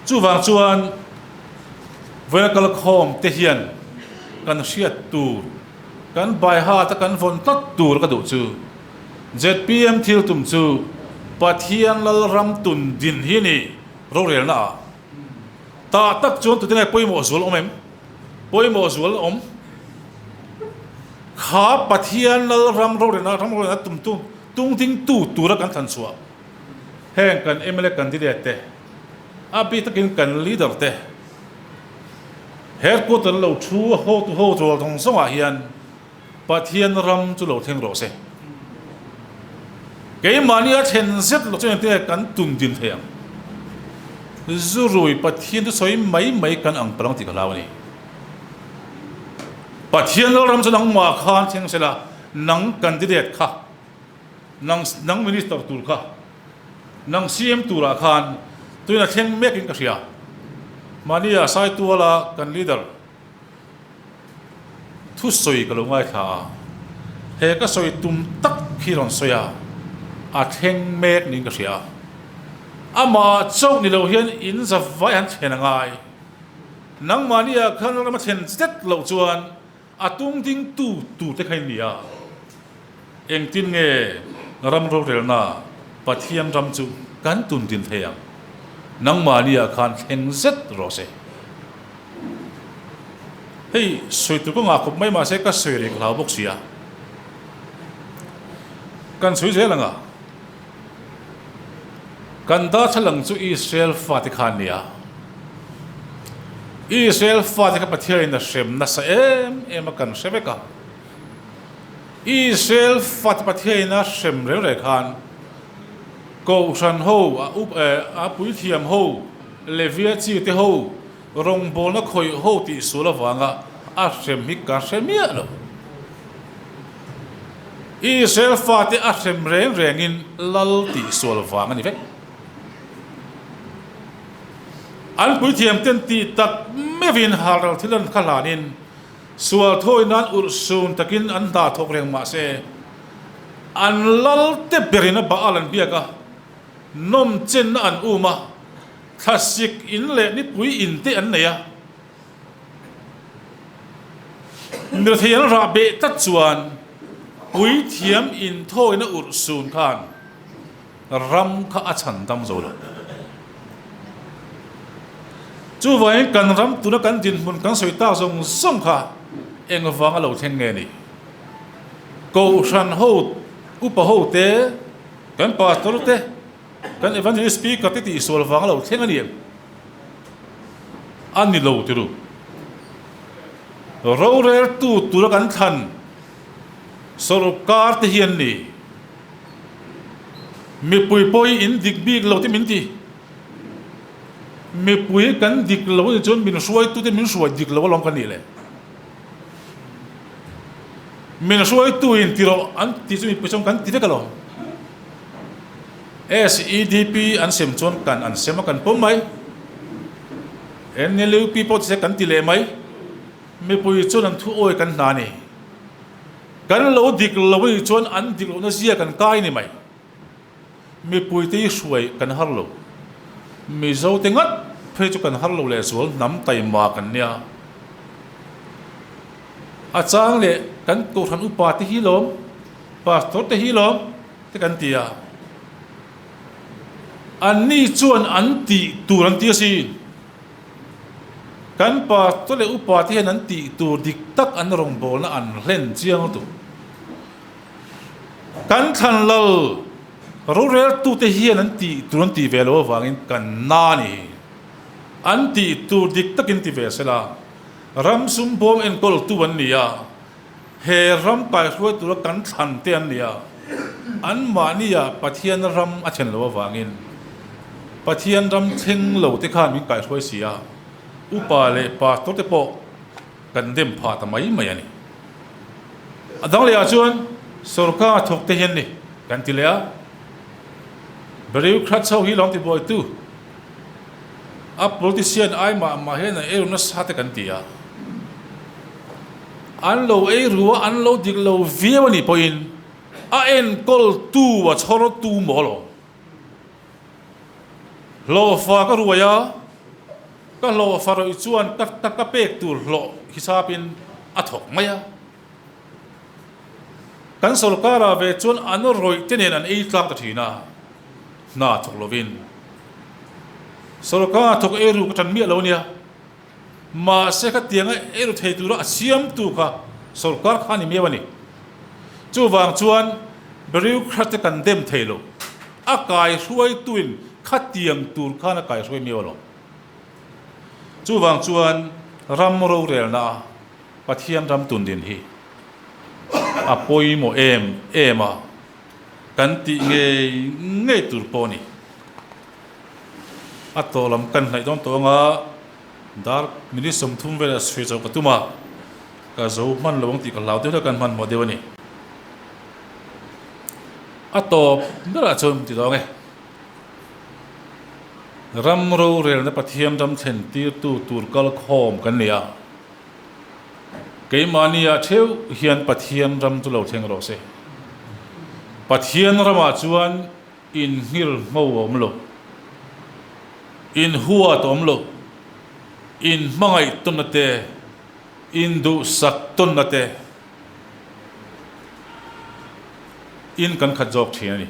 Chuvang chuan vawiina kal khawm te hian kan hriat tur, kan by heart a kan vawn tlat tur ka duh chu zpm thil tum chu Pathian Lalram tun din hi ni rorelna ah tah tak chuan tute nge pawimawh zual awm em? Pawimawh zual awm. Kha Pathian Lalram rorelna ram rorelna tumtu tungdingtu tura kan thlan chhuah heng kan mla candidate te, a bik takin kan leader te headquarter lo thu a hotu ho rual zawng zawngah hian Pathian ram chu lo thleng rawh se. Keimahni a thlen zet lo chu engtin nge kan tum din thei ang? Zurui Pathian chu sawi mai mai kan ang palang tih ka hlau a ni. Pathian lalram chu nangmah khan thleng se la, nang candidate kha, nang nang minister tur kha, nang CM turah khan tuina thleng mekin ka hria. Mahnia Saituala kan leader Thusawi ka lo ngaithla a, he ka sawi tum tak khi rawn sawi a, a thleng mek niin ka hria a. Amah chauh ni lo hian in za vai han thlen a ngai. Nangmahni ah khan ram a thlen zet loh chuan a tung ding tu tur te kha in ni a. Engtin nge ram rorelna Pathian ram chu kan tun din thei ang? Nangmahni ah khan thleng zet rawh se. Hei sawi tur ka ngah khawp mai mahse ka sawi reng hlau bawk sia. Kan sawi zel anga kan darthlalang chu Israel fate kha an nia. Israel fate kha Pathianin a hrem nasa em em a kan hre vek a. Israel fate Pathianin a hrem reng reng khan Kohhran ho, a up a puithiam ho, Levia chi te ho, rawngbawlna khawih ho tih sual avanga a hrem hi ka hre miah lo. Israel fate a hrem reng rengin lal tih sual vang a ni vek. An puithiam ten tih tak meuhin halral thil an kha hlanin sual thawi nan urhsun takin an hna thawk reng mah se an lal te berin a Baal an biak a, nawm chenna an um a. Thlasik in leh nipui in te an nei a, mirethei an rah beh tlat chuan puithiam inthawina urh sun khan ram kha a chhan dam zo lo. Chuvangin kan ram tuna kan dinhmun kan sawi tak zawng zawng kha engvanga lo thleng nge ni? Kohhran ho, upa ho te, kan pastor te, Kan evangelist speaker te tih sual vang a lo thleng a ni em? A ni lo ti ru. Roreltu tura kan thlan sorkar te hi an ni. Mipui pawh hi in dik bik lo te min ti. Mipui kan dik lo anih chuan min hruaitute min hruai dik lo alawm ka nih le. Min hruaitu in ti rawh an ti chu mipui chuan kan ti vek alawm. SEDP an sem chuan kan an sem a kan pawm mai. NLUP pawh ti se kan ti leh mai. Mipui chuan an thu awi kan hna a ni. Kan lo dik lo anih chuan an dik lohna zia kan kai ni mai. Mipuite hi hruai kan har lo. Mizote ngat phei chu kan har lo lehzual hnam taima kan nia. A chang leh kan Kohhran upa te hi lawm, Pastor te hi lawm te kan ti a. Anni chuan an tih tur an ti asin. Kan Pastor leh upa te hian an tih tur dik tak an rawngbawlna an hlen chiang lutuk. Kan thlan lal roreltute hian an tih tur an tih ve loh avangin kan na a ni. An tih tur dik takin ti ve sela, ram sum bawm enkawltu an ni a, he ram kaihruai tura kan thlan te an ni a, anmahnia Pathian ram a thlen loh avangin Pathian ram thleng lo te khan min kaihruai si a, upa leh pastor te pawh kan dem phah ta mai mai a ni. A dang lehah chuan sorkar thawk te hian ni kan ti leh a, Bureaucrats ho hi lawm ti buaitu a politician ai mah mah hian an eiru nasa te kan ti a, an lo eiru a an lo dik lo viau a nih pawhin a enkawl tu a chhawr tu maw alawm. Hlawhfa ka ruai a, ka hlawhfa rawih chuan ka ka pek tur hlawh hisapin a thawk mai a. Kan sorkar-ah ve chuan an rawih te nen an ei tlang ta thin a, hna thawk lovin. Sorkar thawk ei ru ka tan miah lo ania, mahse khatianga ei ru thei tura a siamtu kha sorkar kha a ni miau a ni. Chuvang chuan bureaucrat te kan dem thei lo, a kaihruaituin khatiang tur khan a kaihruai miau alawm. Chuvang chuan ram rorelna a Pathian ram tun din hi a pawimawh em em a, kan tih ngei ngei tur pawh a ni. A tawh lam kan hnaih dawn tawh anga dar minute 30 velah sawi chauh ka tum a, ka zo hman lo ang tih ka hlau deuh hlek a, kan hmanhmawh deuh a ni. A tawp berah chuan ti dawn e. Ram rorelna Pathian ram thlen tirtu tur kal khawm kan ni a. Keimahnia theuh hian Pathian ram chu lo thleng rawh se. Pathian ramah chuan inhngir hmo a awm lo, inhuat a awm lo, inhmangaih tawnna te, induhsak tawnna te in kan khat zawk thin a ni.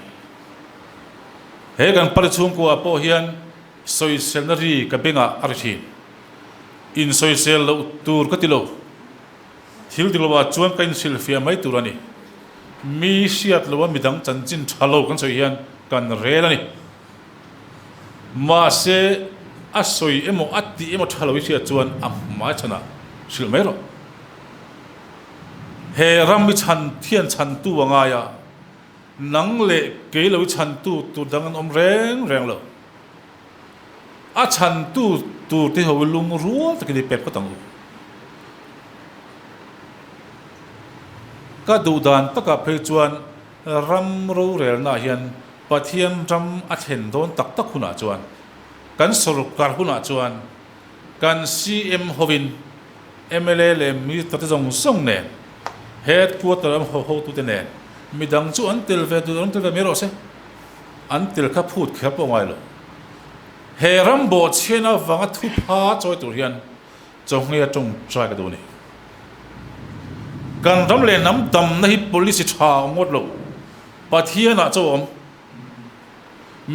He kan pali chhungkuaah pawh hian sawiselna ri ka bengah a ri thin. Insawisel loh tur ka ti lo. Thil dik loah chuan ka inhrilhfiah mai tur a ni. Mi hriat loa midang chanchin tha lo kan sawi hian kan rel a ni. Mahse, a sawi emaw a tih emaw tha lo i hriat chuan a hmai chhanah hrilh mai rawh. He ram i chhan thian chhantu a ngai a, nang leh kei lo i chhantu tur dang an awm reng reng lo. A chhantu tur te ho hi lungrual takin i pek phawt ang u. Ka duh dan takah phei chuan ram rorelnaah hian Pathian ram a thlen dawn tak tak hunah chuan kan sorkar hunah chuan kan CM hovin mla leh minister te zawng zawng nen headquarter lam hotute nen midang chu an tel ve duh an tel ve mai rawh se. An tel kha phut kher pawh ngai lo. He ram bawhchhian avanga thupha chawi tur hian chawnghei a tawngtai ka duh a ni. Kan ram leh hnam damna hi policy tha a awm ngawt lo. Pathianah chaw a awm.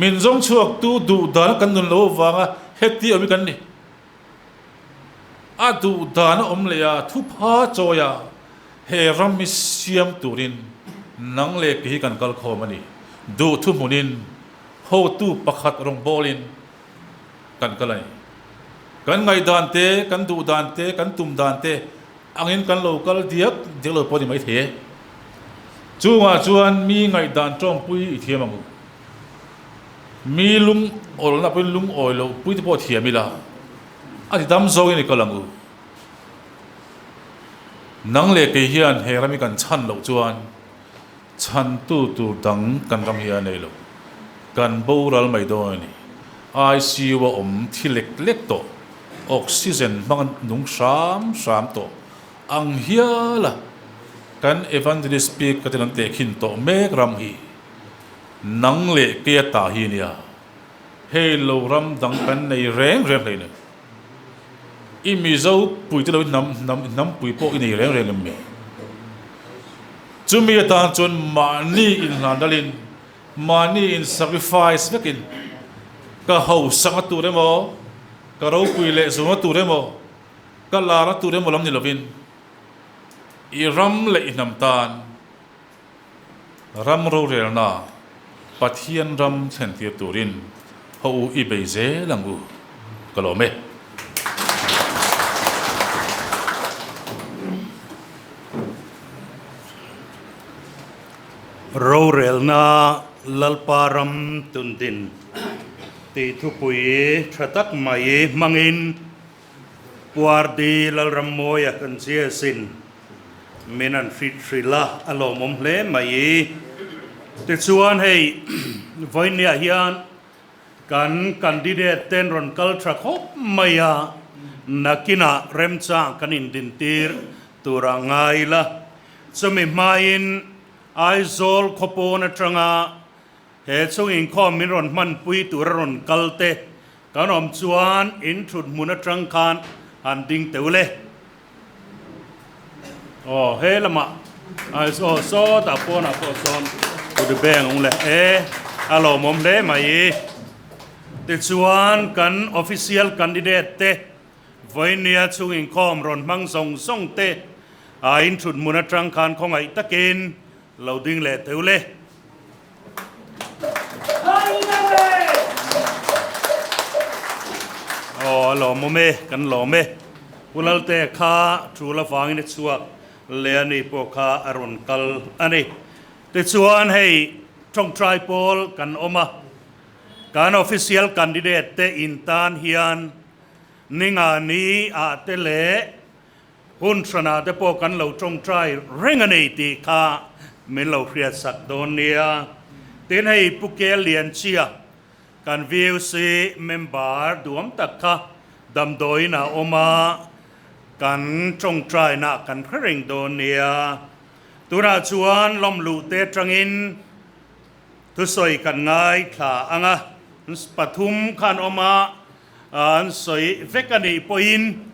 Min zawng chhuaktu duh dana kan nun lo avanga heti awm hi kan ni. A duh dan a awm leh a, thupha chawi a, he ram hi siam turin nang leh kei hi kan kal khawm a ni. Duh thu hmunin hotu pakhat rawngbawlin kan kal a ni. Kan ngaihdan te, kan duh dan te, kan tum dan te. angin kan lo kal diak diak lo pawh a ni maithei e. Chungah chuan mi ngaihdan tawngpui i thiam ang u. Mi lungawlna pawhin lungawi loh pui te pawh thiam ila, a ti dam zawngin i kal ang u. Nang leh kei hian he ram hi kan chhan loh chuan chhantu tur dang kan ram hi a nei lo. Kan boral mai dawn a ni. ICU a awm thi lek lek tawh, oxygen hmang a nung hram hram tawh ang hial a kan Evangelist Pek ka ten an tehkhin tawh mek ram hi nang leh kei a ta hi a nia. Hei lo ram dang kan nei reng reng hlei nei. I Mizo pui te lo i hnam hnam i hnam pui pawh i nei reng reng em mi? Chumi atan chuan mahni inhlan dalin, mahni in sacrifice vekin ka hausak na tur emaw, ka ropui leh zawng na tur emaw, ka lar na tur emaw lam ni lovin i ram leh i hnam tan Ram rorelna Pathian ram thlentir turin haw u i bei zel ang u, ka lawm e. Rorelna Lalpa ram tundin tih thupui tha tak mai hmangin Puardi Lalrammawia kan zia sin min an hrit hrilh a, a lawmawm hle mai. Tichuan hei vawinia hian kan candidate ten rawn kal tha khawp mai a, nakinah remchang kan indintir turah ngai ila. Chumi hmain Aizawl khawpawn atanga He chung inkhawm min rawn hmanpui tur a rawn kal te kan awm chuan in thut hmun atang khan han ding teuh le. Aw he lamah aw sawtah pawnah pawh sawn kut beng ang le e a lawmawm hle mai. Tichuan kan official candidate te vawinia chung inkhawm rawn hmang zawng zawng te a in thut hmun atang khan khawngaih takin lo ding leh teuh le. Aw a lawmawm e, kan lawm e. Pu Lalte kha tul avangin a chhuak leh a ni pawh kha a rawn kal a ni. Tichuan hei tawngtai pawl kan awm a, kan official candidate te intan hian Ningani ah te leh Hun hranah te pawh kan lo tawngtai reng a nei tih kha min lo hriatsak dawn nia. Tin hei Pu Kel Lianchia kan VUC member duam tak kha damdawiin a awm a, kan tawngtaina kan hre reng dawn nia. Tunah chuan lawmluh te atangin thusawi kan ngaithla ang a, pathum khan awm a, an sawi vek a nih pawhin,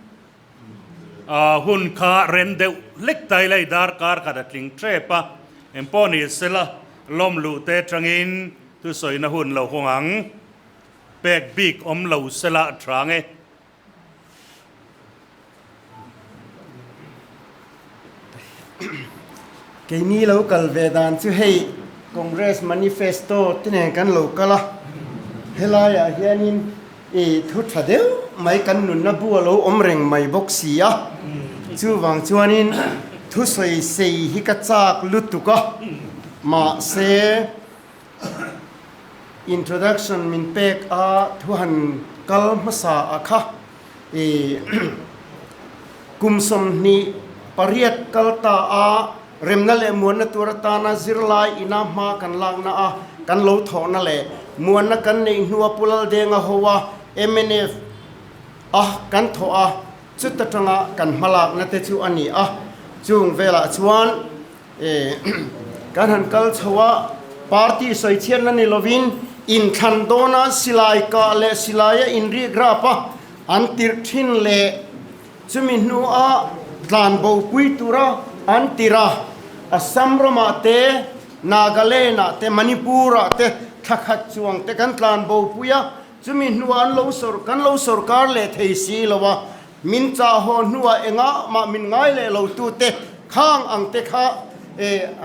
Hun kha rem deuh hlek ta ila i darkar khat a tling tep a, engpawh ni sela lawm luh te atangin thusawina hun lo hawng ang. Pek bik awm lo sela a tha nge. Keini lo kal ve dan chu hei Congress Manifesto te nen kan lo kal a, helaiah hianin I thu tha deuh mai kan nunna bu a lo awm reng mai bawk si a, chuvang chuanin thusawi sei hi ka chak lutuk a, mahse introduction min pek a thu han kal hmasa a kha i kum 28 kal ta a Remna leh muanna tur atana zirlai ina hma kan lakna a kan lo thawhna leh muanna kan neih hnua Pu Laldenga hoa mnf a kan thawh a, chuta tanga kan hmalakna te chu a ni a. Chung velah chuan kan han kal chho a, party sawichhiatna ni lovin inthlan dawna silai kah leh silaia inrik rap a an tirh thin leh Chumi hnuah tlan bopui tura an tir a, Assam ramah te, Nagaland-ah te, Manipur-ah te thla khat chuang te kan tlan bopui a, chumi hnuah an lo sawr kan lo sawrkar leh thei si lo a, min chah haw hnuah engah mah min ngai leh lo tute khang ang te kha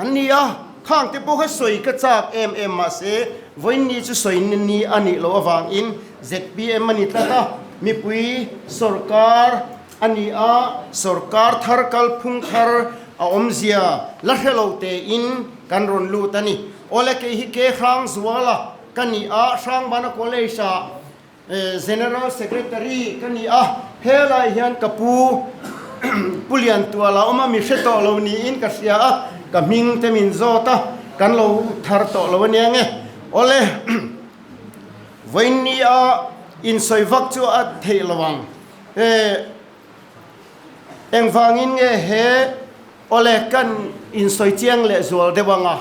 an ni a, khang te pawh kha sawi ka chak em em mahse vawiin chu sawi ni a nih loh avangin zpm a ni tlat a, mipui sawrkar. a ni a, sorkar thar kalphung thar a awmzia la hre lo tein kan rawn lut a ni. Awle kei hi Ke Hrangzuala ka ni a, Hrangbana College ah General Secretary ka ni a, helai hian ka pu Pu Liantuala awm a, mi hre tawh lo niin ka hria a, ka hming te min zawt a, kan lo thar tawh lo ania nge. Awle vawiin a insawi vak chu a theih lo ang. Engvangin nge he awle kan insawi chiang leh zual deuh ang a?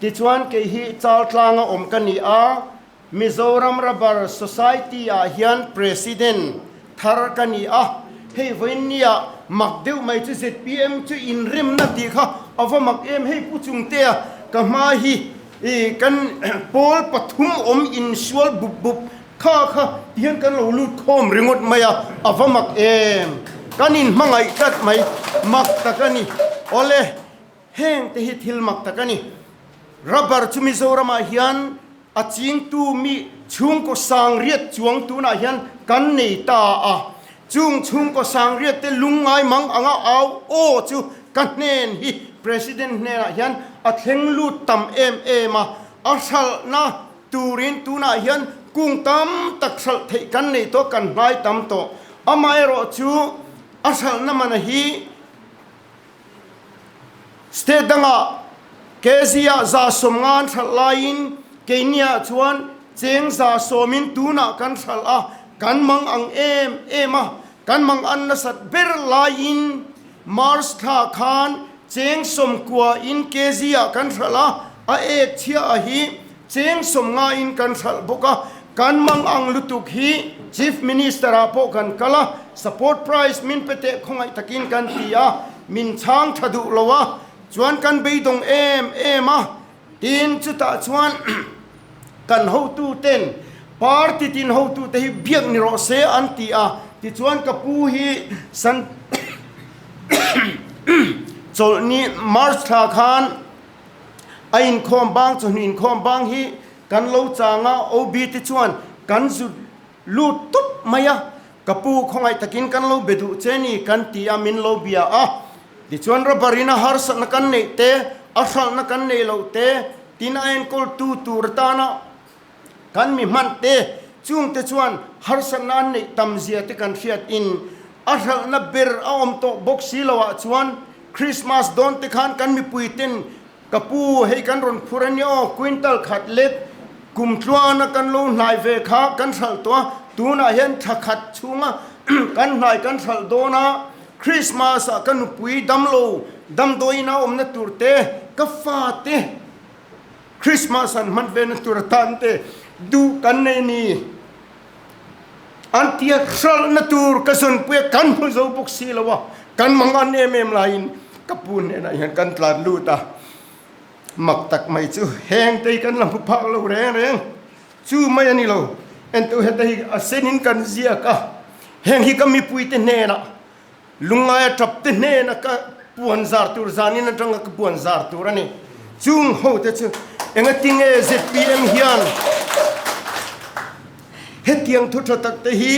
Tichuan kei hi Chaltlanga awm ka ni a, Mizoram Rubber Society ah hian President thar ka ni a, hei vawiin nia mak deuh mai chu zpm chu inremna tih kha a va mak em, hei Pu Chungtea ka hma hi kan pawl pathum awm insual bup bup kha kha ti hian kan lo lut khawm ringawt mai a, a va mak em, kan inhmangaih tlat mai, mak tak a ni. Awle. Heng te hi thil mak tak a ni. Rubber chu Mizoramah hian a chingtu mi chhungkaw sangriat chuang tunah hian kan nei ta a. Chung chhungkaw sangriat te lungngai mang anga au aw chu ka hnen hi President hnenah hian a thleng lut tam em em a. A hralhna turin tunah hian kung tam tak hralh theih kan nei tawh, kan hnai tam tawh. Amaherawhchu a hralhna mana hi State dangah kg-ah 150 an hralh laiin keiniah chuan cheng 110 in tunah kan hralh a, kan mang ang em em a, kan mang an nasat ber laiin March thla khan cheng 90 in kg-ah kan hralh a, a ek chhia a hi cheng 50 in kan hralh bawk a, kan mang ang lutuk hi Chief Minister ah pawh kan kal a, support price min pe teh khawngaih takin kan ti a, min chhang tha duh lo a, chuan kan beidawng em em a, tin chutah chuan kan hotu ten party tin hotu te hi biak ni rawh se an ti a, tichuan ka pu hi san chawlhni March thla khan a inkhawm bang chawhnu inkhawm bang hi Kan lo chang a, OB te chuan kan zu lut tup mai a, ka pu khawngaih takin kan lo be duh che ni kan ti a, min lo bia a. Tichuan rubber in a harsatna kan neih te, a hralhna kan neih loh te, tin a enkawltu tur atana kan mi hmanh te, chungte chuan harsatna an neih tam zia te kan hriat in a hralhna ber a awm tawh bawk si lo ah chuan Christmas dawn te khan kan mipui ten Ka pu, hei kan rawn phur a nia aw, quintal khat let kum tluana kan lo hnai ve kha kan hralh tawh a, tunah hian thla khat chhunga kan hnai kan hralh dawn a, Christmas ah ka nupui damlo damdawiin a awmna tur te, ka fate Christmas an hman ve na tur atan te duh kan nei ni. An tia hralhna tur ka zawnpui a, kan hmu zo bawk si lo a, kan mangan em em laiin ka pu hnenah hian kan tlan lut a, mak tak mai chu heng te hi kan la hmu phak lo reng reng, chu mai a ni lo, entu heta hi a senin kan ziak a, heng hi ka mipuite hnenah Lungngaia tap te hnena ka puan zar tur zanin atanga ka puan zar tur a ni. Chung ho te chu engatinge zpm hian hetiang thu tha tak te hi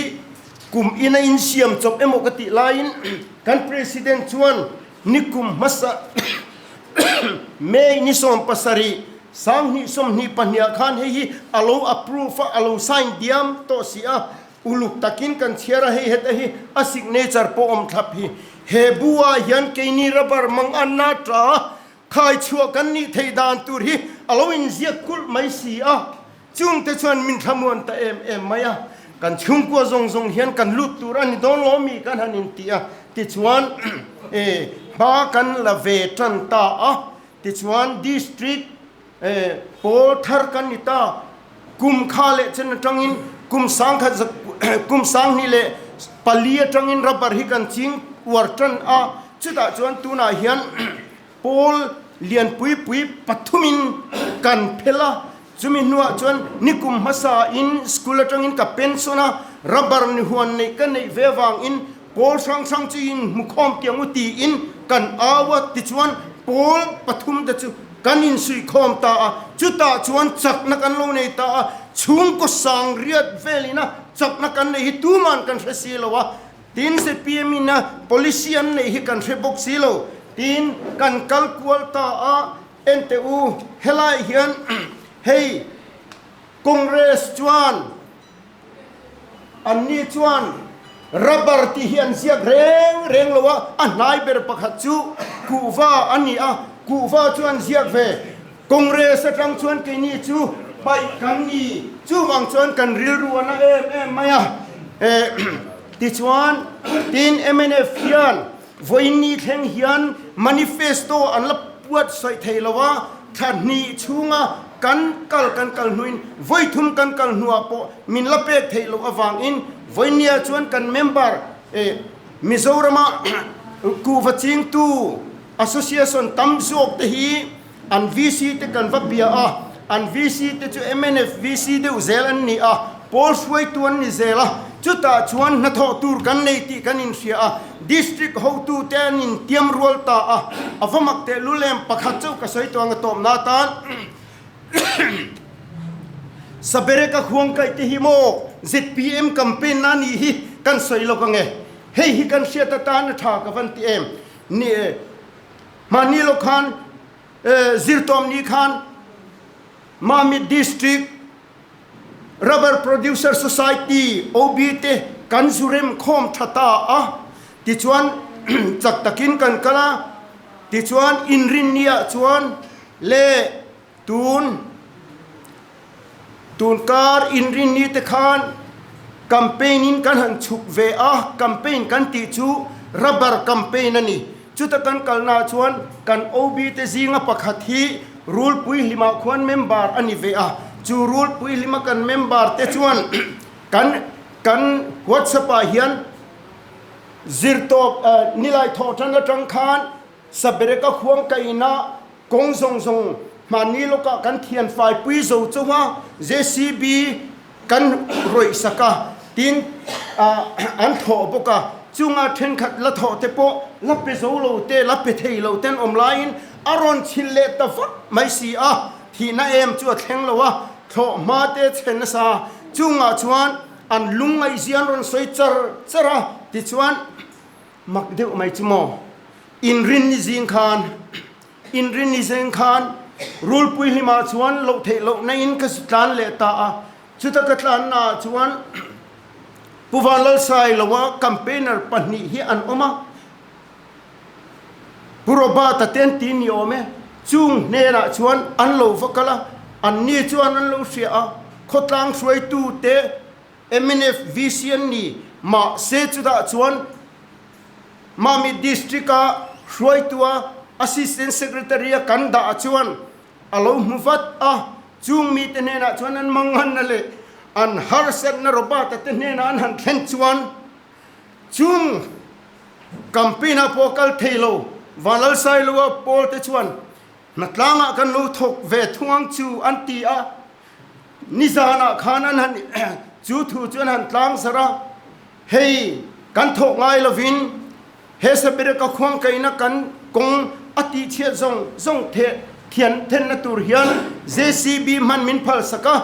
kum ina insiam chawp emaw ka tih laiin kan President chuan nikum hmasa May ni 17 2022 ah khan hei hi a lo approve a, a lo sign diam tawh si a. Uluk takin kan chhiar a, hei heta hi a signature pawh awm thlap hi. He bu ah hian keini rubber mang a na ta khai chhuah kan nih theih dan tur hi a lo inziak kulh mai si a, chungte chuan min thlamuan ta em em mai a, kan chhungkua zawng zawng hian kan lut tur a ni dawn lo mi kan han inti a, tichuan e hma kan la ve tan ta a, tichuan district Pawl thar kan ni ta. Kum kha leh chen atangin kum sangkhat kum 2004 atangin rubber hi kan ching uar tan a, chutah chuan tunah hian pawl lian pui pui pathumin kan phel a, chumi hnuah chuan nikum hmasa in school atangin ka pension a, rubber ni huan neih ka neih ve avangin pawl hrang hrang chu in hmukhawm tiang u tiin kan au a, tichuan pawl pathum te chu Kan insuihkhawm ta a, chutah chuan chakna kan lo nei ta a, chhungkaw sang riat velina chakna kan nei hi tuman kan hre si lo a, Tin, zpm in a policy an neih hi kan hre bawk si lo. Tin, kan kal kual ta a, enteh u, helai hian hei Congress chuan anni chuan rubber tih hi an ziak reng reng lo a, a hnai ber pakhat chu kuhva a ni a, kuhva chu an ziak ve. Congress atang chuan keini chu paih kan ni, chuvang chuan kan rilru a na em em mai a. Tichuan, tin mnf hian vawiinni thleng hian manifesto an la puat sawi thei lo a, thla hnih chhunga kan kal kan kal hnuin vawi thum kan kal hnuah pawh min la pek theih loh avangin vawiinniah chuan kan member Mizorama kuhva chingtu association tam zawk te hi An VC te kan va bia a, an VC te chu mnf VC deuh zel an ni a, pawl hruaitu an ni zel a, chutah chuan hnathawh tur kan nei tih kan inhria a, District hotu te an intiam rual ta a, a va mak teh lul em, pakhat chauh ka sawi tawh ang a tawpna atan Sabereka khuangkaih te hi maw zpm campaign na nih hi kan sawi lawk ang e, hei hi kan hriat atan a tha ka van ti em, ni e. Hmanni lo khan zirtawmni khan Mamit District Rubber Producer Society OB te kan zu rem khawm tha ta a, tichuan chak takin kan kal a, tichuan inrinniah chuan leh Tun tunkar inrinni te khan campaign in kan han chhuk ve a, campaign kan tih chu rubber campaign a ni. Chuta kan kalnaah chuan kan OB te zinga pakhat hi Rulpui Hlimah khuan member a ni ve a, chu Rulpui Hlima kan member te chuan kan kan WhatsApp ah hian zirtawp nilai thawh tan atang khan Sabereka khuang kaina Kawng zawng zawng hmanni lawkah kan thian faipui zo chauh a, JCB kan rawih sak a, tin an thawh bawk a, chunga thenkhat la thawh te pawh la pe zo lo te, la pe thei lo te an awm laiin a rawn chhilh leh ta vak mai si a, thihna em chu a thleng lo a, thlawh hma te chhe nasa, chungah chuan an lungngaihzia an rawn sawi char char a, tichuan Mak deuh mai chu maw? Inrinni zing khan, Inrinni zing khan Rulpui hlimah chuan loh theih lohna in ka tlan leh ta a, chuta ka tlanna ah chuan Pu Vanlalsailoa campaigner pahnih hi an awm a, Pu Robert-a te an ti ni awm e, chung hnenah chuan an lo va kal a, anni chuan an lo hria a, khawtlang hruaitu te Mnf VC an ni. Mahse chutah chuan Mamit District-a hruaitua Assistant Secretary-a kan dah chuan a lo hmu vat a, chung mite hnenah chuan an manganna leh an harsatna Robert-a te hnenah an han thlen chuan chung campaign-ah pawh kal thei lo Vanlalsailoa pawl te chuan hnatlangah kan lo thawk ve thung ang chu an ti a. Nizanah khan an han chu thu chu an han tlang zarh a, hei kan thawh ngai lovin he Sabereka khuangkaihna kan kawng a tihchhiat zawng zawng theh thian thenna tur hian JCB hman min phal sak a,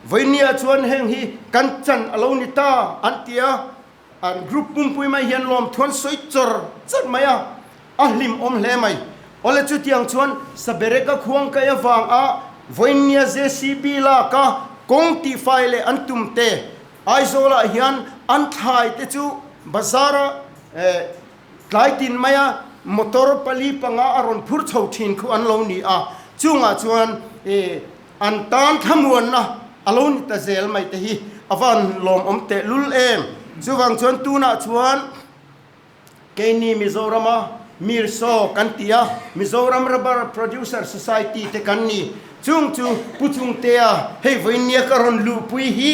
vawinia chuan heng hi kan chan a lo ni ta an ti a. An group pumpui mai hian lawmthu an sawi chawr chawr mai a, a hlimawm hle mai. Awle chutiang chuan Sabereka khuangkai avanga vawiinnia JCB laka kawng tihfai leh an tum te, Aizawlah hian an thlai te chu bazar-a tlai tin maia motor pali panga a rawn phur chho thin khu an lo ni a, chungah chuan An tan thlamuanna a lo ni ta zel mai te hi a van lawmawm teh lul em. Chuvang chuan tunah chuan keini Mizorama Mirsaw kan ti a, Mizoram Rubber Producer Society te kan ni. Chung chu Pu Chungtea hei vawinia ka rawn luhpui hi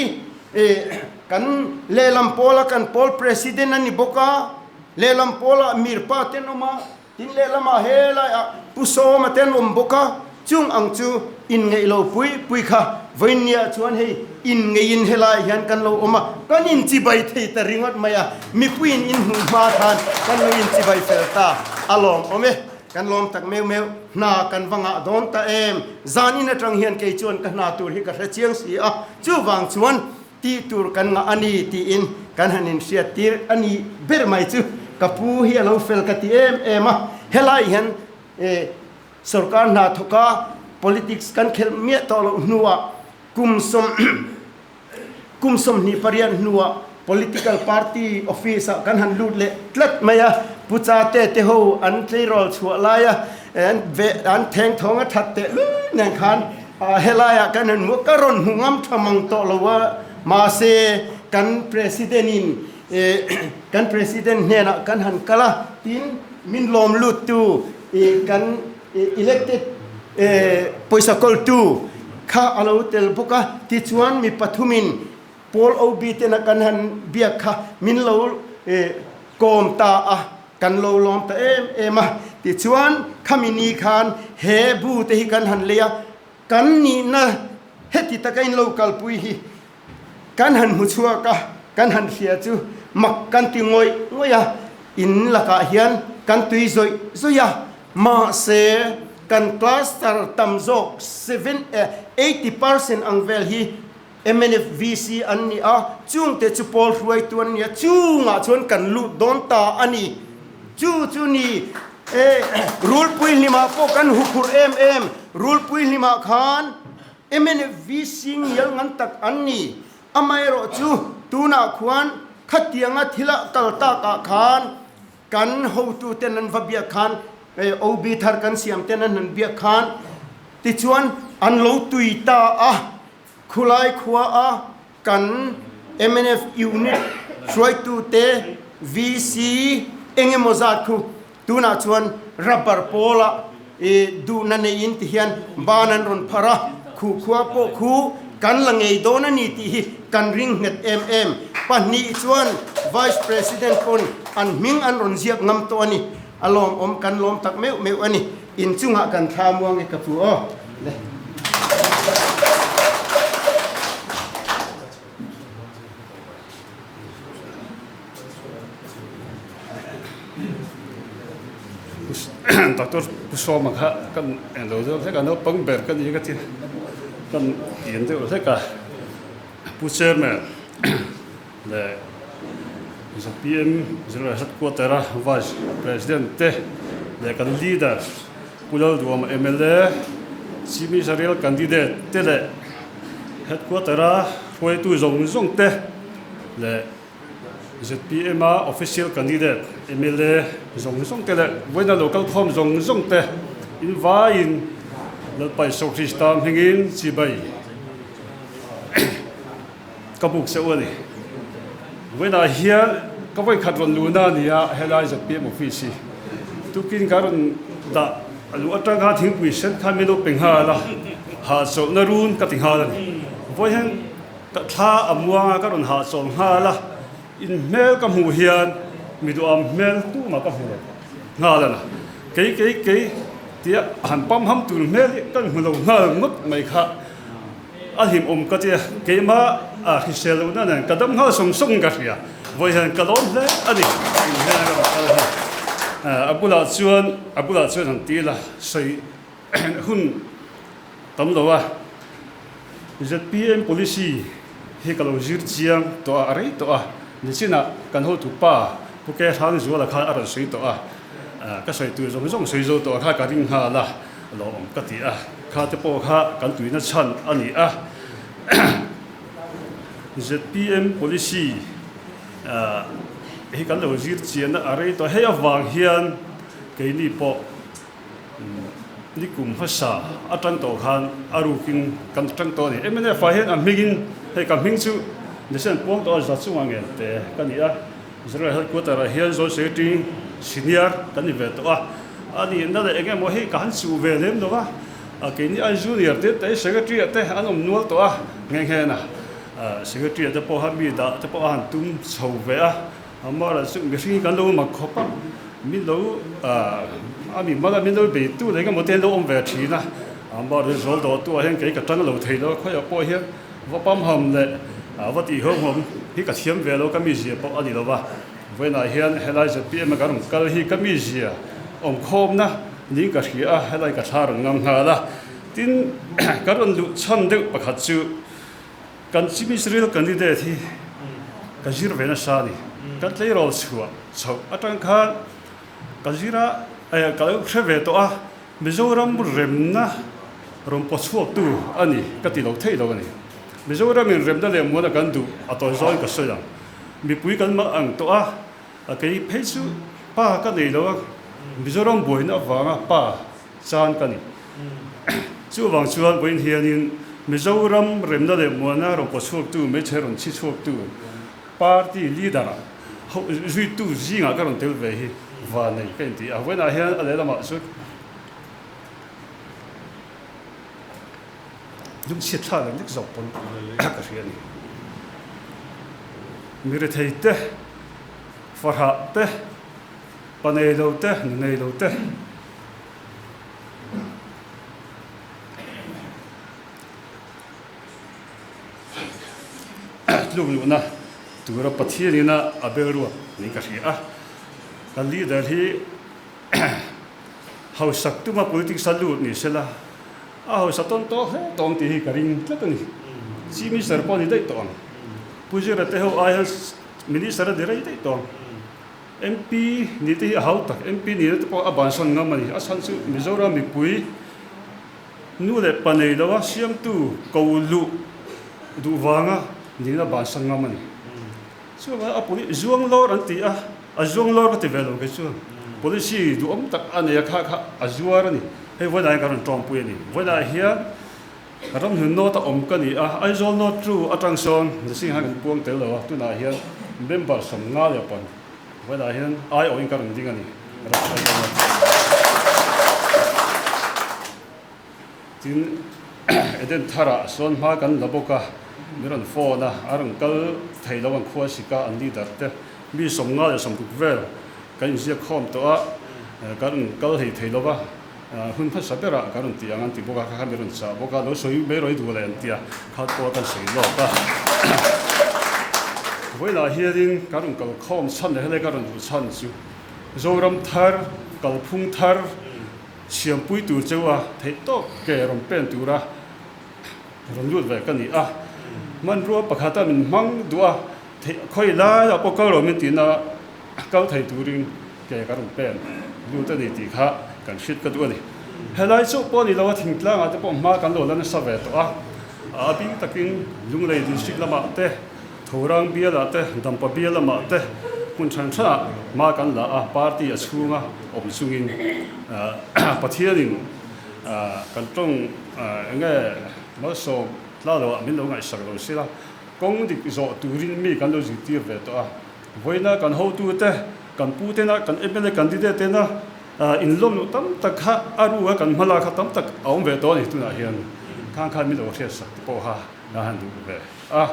kan lehlam pawla kan pawl President a ni bawk a, lehlam pawlah Mirpa te an awm a, Tin lehlamah helaiah Pu Sawma te an awm bawk a, chung ang chu inngeih lo pui pui kha vawiinniah chuan hei inngeihin helaiah hian kan lo awm a, kan inchibai thei ta ringawt mai a, mipuiin in hmuh hma khan kan lo inchibai fel ta a lawm awm e, kan lawm tak meu meu, hna kan va ngah dawn ta em, zanin atang hian kei chuan ka hna tur hi ka hre chiang si a, chuvang chuan tih tur kan ngah a ni tiin. Kan han inhriat tir a ni ber mai chu ka pu hi a lo fel ka ti em em a, helai hian sorkar hna thawka politics kan khelh miah tawh loh hnuah kum sawm kum 28 hnuah political party office ah kan han lut leh tlat mai a, Pu Chate te ho an tleirawl chhuah laia an ve an theng thawng a that teh lui nen khan helaiah kan han hmu a, ka rawn hmu ngam tha mang tawh lo a, mahse kan president in kan president hnenah kan han kal a, tin min lawm lut tu kan elected pawisa kawltu kha a lo tel bawk a, tichuan mi pathumin Paul OB tena kan han biak kha min lo kawm ta a, kan lo lawm ta em em a. Tichuan khami ni khan he bu te hi kan han lei a, kan nihna heti taka in lo kalpui hi kan han hmu chhuak a, kan han hria chu mak kan ti ngawih ngawih a, in lakah hian kan tui zawih zawih a, mahse kan cluster tam zawk 80% ang vel hi Mnf VC an ni a, chungte chu pawl hruaitu an ni a, chungah chuan kan lut dawn ta a ni. Chu chu ni e, Rulpui hlimah pawh kan huphurh em em, Rulpui hlimah khan mnf VC ngial ngan tak an ni. Amaherawh chu tunah khuan khatianga thila kal takah khan kan hotuten an va biak khan, OB thar kan siam ten an han biak khan tichuan an lo tui ta a. Khulai khua a kan mnf unit hruaitute VC eng emaw zat khu tunah chuan rubber pawl ah duhna neiin ti hian ban an rawn phar a, khu khua pawh khu kan la ngei dawn a ni tih hi kan ring nghet em em. Pahnih chuan Vice President pawn an hming an rawn ziak ngam tawh a ni. A lawmawm kan lawm tak meuh meuh a ni. Inchungah kan thla muang e ka pu aw. Le. Doctor Pu Sawma kha kan eng lo deuh hlek a, naupang ber ka ni ka ti kan tih deuh hlek a. Pu Chairman leh ZPM General Headquarter a Vice President te leh kan Leader Pu Lalduama mla Chief Ministerial Candidate te leh Headquarter a hruaitu zawng zawng te leh ZPM a Official Candidate mla zawng zawng te leh vawiina lo kalkhawm zawng zawng te invaiin Lalpa Isua Krista hmingin chibai. Ka buk seuh a ni. Vawiinah hian ka vawikhat rawn luhna a ni a, helai zpm office hi tukin ka rawn dah a luh atang khan thingpui sen khan min lo pe nghal a, hahchawlhna run ka ti nghal a ni. Vawiin hian ka thla a muang a, ka rawn hahchawl nghal a, inhmel ka hmuh hian mi duham hmel tumah ka hmu lo nghal a na. Kei kei kei tia han pamham tur hmel hi ka hmu lo nghal ngawt mai kha. A hlimawm ka tia, keimah a hrisel lohna nen ka dam nghal sawng sawng ka hria. Vawi hian ka lawm hle a ni. Inhmel ka rawn kal hi. A bulah chuan, a bulah chuan han ti ila, sawi hun tam lo a. Zpm policy hi ka lo zir chiang tawh a, a rei tawh a. Nichinah kan hotu pa Pu Ke Hrangzuala khan a rawn sawi tawh a. Ka sawi tur zawng zawng sawi zo tawh kha ka ring nghal a. Lawm ka ti a, kha te pawh kha kan tuina chhan a ni a. Zpm policy hi kan lo zir chian a, a rei tawh. Hei avang hian keini pawh nikum hmasa atang tawh khan a rukin kan tang tawh a ni. Mnf ah hian a hmingin, hei ka hming chu Nisen puang tawh a za chungah ngen te ka ni a. General Headquarter ah hian Zone Secretary Senior kan ni ve tawh a, a nihna leh eng emaw hi ka han chuh ve lem lo va, keini ai Junior te te Secretary ah te an awm nual tawh a, nghe nghe na Secretary ah te pawh kha mi dah te pawh a han tum chho ve a, amaherawh chu mihring hi kan lo mak khawp a, min lo a mi mal a min lo bei tu leh eng emaw te an lo awm ve thin a, amaherawh chu zawl dawh tu ah hian kei ka tang lo thei lo a, khawiah pawh hian Va pamham leh va tihawmhawm hi ka thiam ve lo, ka mizia pawh a ni lo va. Vawiinah hian helai zpm a ka rawn kal hi ka mizia awmkhawmna niin ka hria a, helai ka thla rawn ngam nghal a. Tin, ka rawn luh chhan deuh pakhat chu kan Chief Ministerial candidate hi Ka zir ve nasa a ni. Kan tleirawl chhuah chhoh atang khan ka zir a, ka lo hre ve tawh a, Mizoram remna rawn paw chhuaktu a ni ka ti lo thei lo a ni. Mizoramin remna leh muana kan duh a tawi zawngin ka sawi ang. Mipui kan mal ang tawh a, a kei phei chu pa ka nei lo a, Mizoram buaina avanga pa chan ka ni. Chuvang chuan vawiin hianin Mizoram remna leh muana rawn paw chhuaktu, hmeichhe rawn chhi chhuaktu party leader ah ho zuitu zingah ka rawn tel ve hi vanei ka inti a. Vawiinah hian a lehlamah chu lungchhiat thlak leh nek zawk pawn ka hria a ni. Mi rethei te, fahrah te, pa nei lo te, nu nei lo te, Tluk luhna tura Pathian ina a bel ruat niin ka hria a. Kan leader hi hausak tuma politics a lut ni sela, a hausa tawn tawh hle tawng tih hi ka ring tlat a ni. Chief Minister pawh a ni daih tawh ang. Pu Zira te ho ai hian Minister a ni rei daih tawh ang. MP nih te hi a hau tak, MP nihna te pawh a bansan ngam a ni. A chhan chu Mizoram mipui nu leh pa nei loa siamtu ko luh duh vanga nihna bansan ngam a ni. Chuvangin a poli zuang lawr an ti a, a zuang lawr ka ti ve lo kei chuan policy duhawm tak a nei a kha kha a zuar a ni. Hei vawiinah hian ka rawn tawngpui a ni. Vawiinah hian Ramhlun North a awm ka ni a, Aizawl North chu atang sawn Nursing han kan puang tel lo a, tunah hian member 50 leh pan vawiinah hian aiawhin ka rawn ding a ni, Aizawl North. Tin, Eden Tharah sawn hma kan la bawk a, min rawn phone a, a rawn kal thei lo ang khua sika an leader te mi 56 vel kan inziak khawm tawh a, kan rawn kal hei thei lo va. Hun hmasa berah ka rawn ti ang an ti bawk a, kha kha mi rawn chah bawk a, lo sawi mai rawih duh leh an ti a, kha pawh kan sawi lawk a. Vawilah hianin ka rawn kal khawm chhan leh helai ka rawn duh chhan chu Zoram thar, kalphung thar siampui tur cheu a theih tawk ke rawn pen tura rawn lut ve ka ni a. Hmanrua pakhata min hmang duh a, theih khawi laiah pawh kal rawh min tihna kal thei turin ke ka rawn pen lut a ni tih kha kan hriat ka duh a ni. Helai chauh pawh a ni lo a, thingtlangah te pawh hma kan lo la nasa ve tawh a, a bik takin Lunglei district lamah te, Thorang bialah te, Dampa bial lamah te hmun hran hranah hma kan la a, party a chhunga awm chungin Pathianin kan tawng enge malsawm tla loah min lo ngaihsak lo sila, kawng dik zawh turin mi kan lo zirtir ve tawh a. Vawiina kan hotute, kan putena, kan mla candidate tena inlawm loh tam tak kha a ru a kan hmala kha tam tak a awm ve tawh a ni tunah hian. Khang khan min lo hriatsak te pawh kha ka han duh ve a.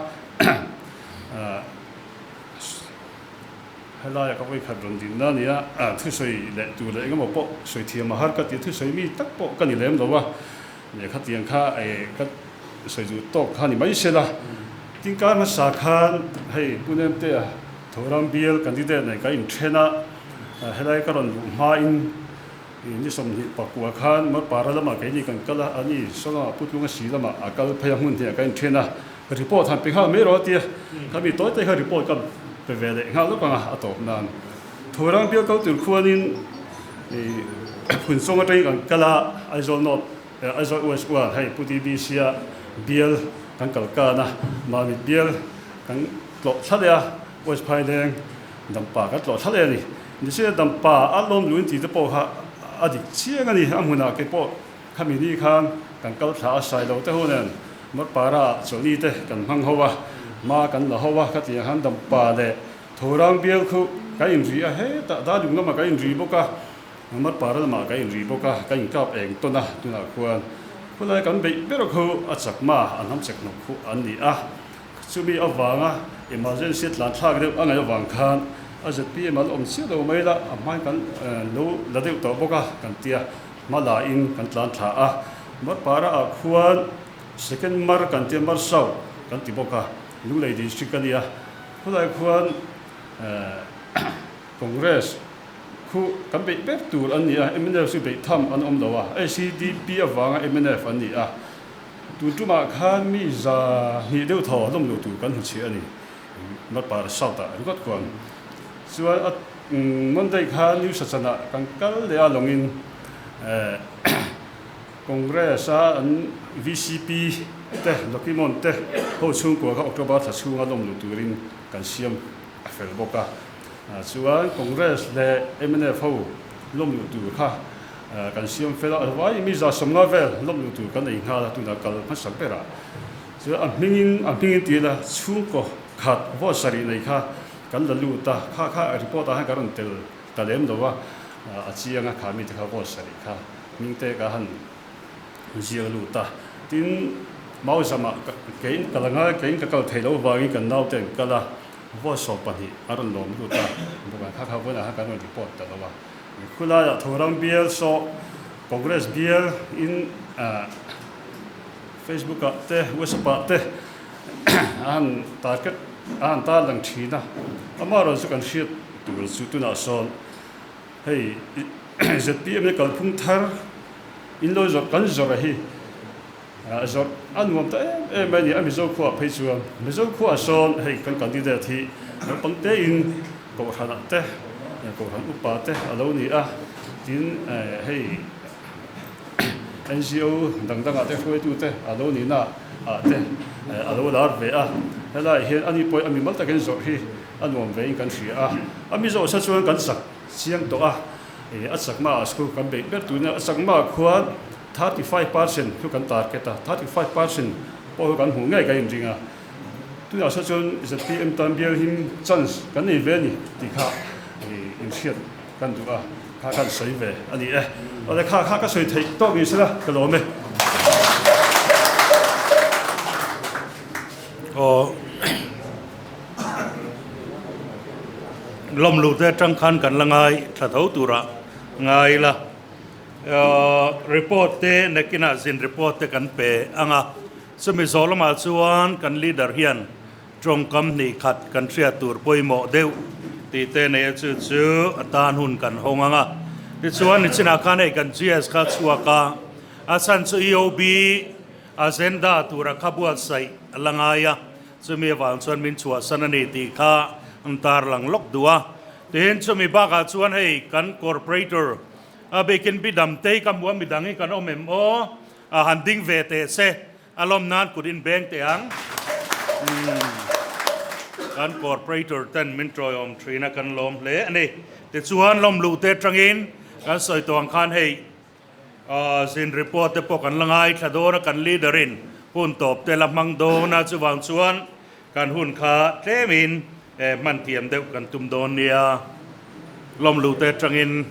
Helaia ka vawikhat rawn dinna a ni a, thusawi leh tur leh engemaw pawh sawi thiam a har ka ti a, thusawi mi tak pawh ka ni lem lo a, lehkha tiang kha ka sawi duh tawk kha ni mai sela. Tin kar hmasa khan hei Pu Nemtea Thoram bial candidate nei ka inthen a, helai ka rawn luh hmain ni 29 khan Marpara lamah keini kan kal a, ani Sawlama Putlunga si lamah a kal phei a hmun hnih ah ka inthen a, report han pe nghal mai rawh a tia, khami tawi te kha report ka pe ve leh nghal lawk ang a, a tawp nan. Thoram bial kal tur khuanin Phunchawng atangin kan kal a, Aizawl North Aizawl West Ual hei Pu DBC a bial kan kal kan a, Mamit bial kan tlawh thla leh a, West Phaileng Dampa kan tlawh thla leh a ni. Nise Dampa a lawm luin tih te pawh kha a dik chiang a ni, a hmunah ke pawh khami ni khan kan kal thla a sai lo te ho nen Marpara ah chawlhni te kan hmang ho a, hma kan la ho a, khatiang khan Dampa leh Thorang bial khu kan inri a, hetah Darlung lamah kan inri bawk a. Marpara lamah ka inri bawk a, ka inkap eng tawn a, tunah khuan khulai kan beih ber khu a chakma an ham chek hnawk khu an ni a, chumi avanga emergency a tlan thlak deuh a ngaih avang khan a zpm an awm chiah lo mai la, a hmain kan lo la deuh tawh bawk a kan tia, hma la in kan tlan thla a, Marpara ah khuan second mar kan tia mar south kan ti bawk a, Lunglei district a nia, khulai khuan Congress Khu kan beih ber tur an ni a, mnf chu beih tham an awm lo a, ACDP avanga mnf an ni a, tun tumah khan mi 200 deuh thaw hlawm lo tur kan hmu chhiah a ni. North Para South ah ringawt kuan chuan a Monday kha New Sachan ah kan kal leh a lawngin Congress a an VCP te document te ho chhungkua kha October thla chhunga lawm luh turin kan siam a fel bawk a. Chuan Congress leh mnf ho lawm luh tur kha kan siam fel a, vai mi 150 vel lawm luh tur kan ei nghal a tunah kal hmasak berah. Chuan a hmingin a hmingin ti ila chhungkaw khat vote sarih nei kha kan la lut a, kha kha report ah hian kan rawn tel ta lem lo a, a chiang a kha mite kha vote sarih kha hming te ka han ziak lut a. Tin, Mauzamah keiin ka la ngai, keiin ka kal thei lo vangin kan naute an kal a, vote 12 a rawn lawm lut a, bawk a kha kha vawiinah khan kan rawn report ta lo a. Khulaiah Thorang bial saw Congress bial in Facebook ah te WhatsApp ah te a han target a han tar lang thin a, amaherawhchu chu kan hriat tur chu tunah sawn hei zpm hi kalphung thar in lo zawrh kan zawrh a hi zawrh a nuam ta em em mai a ni a Mizo khuaah phei chuan Mizo khuaah sawn hei kan candidate hi naupang tein kohhran ah te kohhran upa te a lo ni a tin hei NGO dang dangah te hruaitute a lo nihna ah te a lo lar ve a, helaiah hian ani pawh a mimal takin zawrh hi a nuam vein kan hria a, a mi zawh sa chuan kan chak chiang tawh a, a chakma ah school kan beih ber tuna a chakma ah khuan 35% chu kan target a, 35% pawh chu kan hmuh ngei ka inring a, tunah sa chuan zpm tan bial him chance kan nei ve a ni tih kha inhriat Kan duh a, kha kan sawi ve a ni e. Awle kha kha ka sawi theih tawk ni sela ka lawm e. Aw lawm luh te atang khan kan la ngai thla tho tura ngai ila. Report te nakinah zin report te kan pe ang a, chumi zawh lamah chuan kan leader hian Tawngkam hnih khat kan hriat tur pawimawh deuh tih te nei a chu chu a tan hun kan hawng ang a. Tichuan nichinah khan hei kan GS kha chhuak a, a chhan chu EOB agenda tura kha buatsaih a la ngai a, chumi avang chuan min chhuahsan a ni tih kha an tarlang lawk duh a. Tin, chumi bakah chuan hei kan corporator a bikin Bidamtei ka hmu a, midang hi kan awm em aw, a han ding ve teh se. A lawm nan kut in beng teh ang. Kan corporator ten min tawiawm thin a kan lawm hle a ni. Tichuan lawm luh te atangin kan sawi tawh ang khan hei zin report te pawh kan la ngaithla dawn a, kan leader in hun tawp te la hmang dawn a, chuvang chuan kan hun kha tlemin hman thiam deuh kan tum dawn nia. Lawm luh te atangin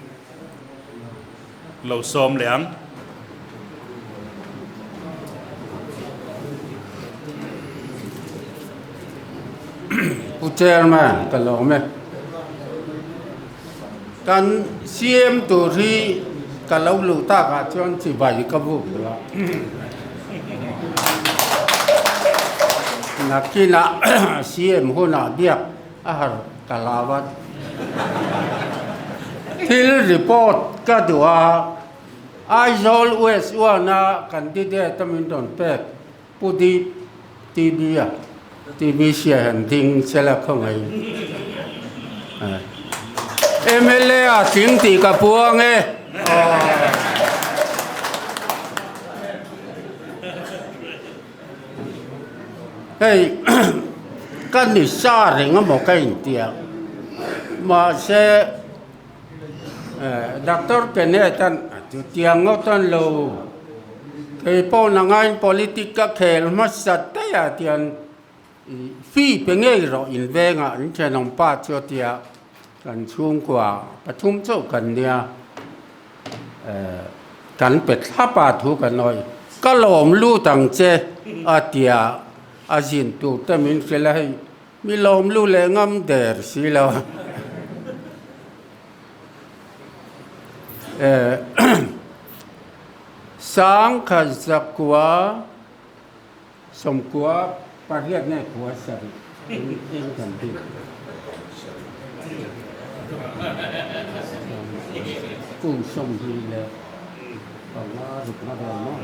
lo sawm leh ang. Pu Chairman ka lawm e. Kan CM tur hi ka lo luh takah chuan chibai ka buk duh a. Nakinah CM hunah biak a har ka lau a. Thil report ka duh a, Aizawl West One-a candidate a min rawn pek Pu Deep TB a, TB sia hian ding sela khawngaih mla a tling tih ka puang e. Hei ka ni sa reng amaw ka intia mahse Doctor Kenneth an chutiang ngawt an lo kei pawh na ngaiin politic ka khel hmasa daih a tian fee pe ngei rawh in vengah an thenawm pa chu a tia kan chhungkua pathum chauh kan nia kan pe thlap a thu kan awih ka lawm lut ang che a tia a zin tur te min hrilh a hei Mi lawm lu leh ngam der si lo. Sang kha zakua sawmkua pariat nge khua sarih eng kan bik. Kum 25 ruk na vel maw.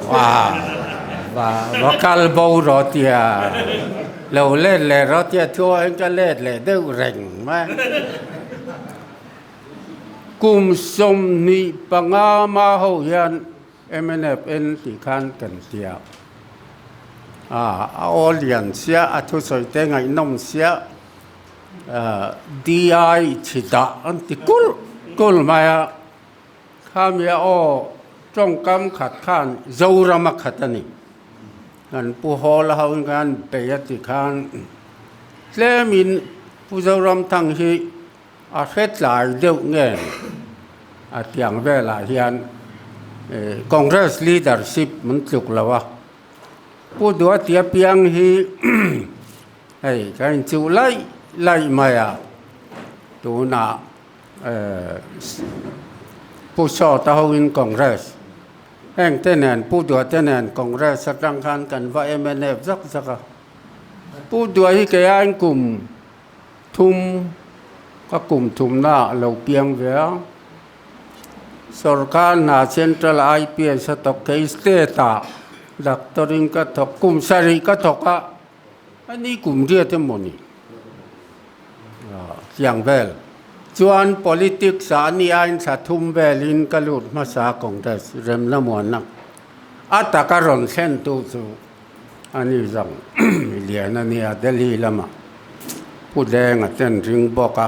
Va va kal bo rawh tia lo let leh rawh tia thu ah hian ka let leh deuh reng mai. Kum 25 ma ho hian MNFN tih khan kan tia a, a aw lian sia a thusawi te ngaihnawm sia DI chhi dah an ti kulh kulh mai a. Khamia aw tawngkam khat khan Zorama khat a ni. Kan Pu Hawla ho in khan bei a ti khan tlemin Pu Zoramthang hi a hre tlai deuh nge a tiang velah hian Congress leadership an tluk lo a. Pu Duatia piang hi hei kan inchuh laih laih mai a tunah Pu Sawta hoin Congress heng te nen Pu Dua te nen Congress atang khan kan va mnf zak zak a. Pu Dua hi kei aiin kum thum ka kum thumna ah lo piang ve a. Sorkar hna Central IPS a thawk kei state ah doctor in ka thawk kum sarih ka thawk a. A ni kum riat emaw ni? Tiang vel chuan politics ah a ni aiin thla thum velin ka lut hmasa Congress remna muanna a taka rawn thlen tu chu a ni zawng lian a nia Delhi lama Pu Denga ten ring bawk a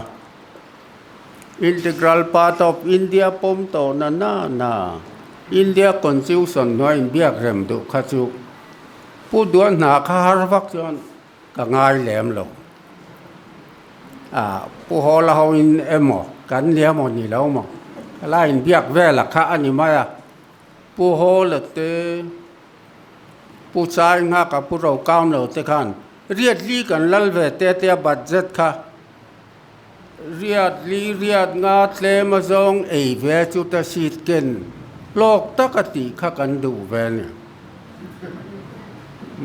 Integral part of India pawm tawh na na na India Constitution hnuai inbiak rem duh kha chu Pu Duan hna kha har vak chuan ka ngai lem lo. Ah, Pu Hawla ho in emaw kan nia maw ni lo maw? Ka la inbiak vel a kha a ni mai a. Pu Hawla te, Pu Chai Nghaka, Pu Rokam lo te khan riat li kan lal ve te te a budget kha riat li riat nga tlem a zawng ei ve chu ta seat ken hlawk tak a tih kha kan duh ve a ni.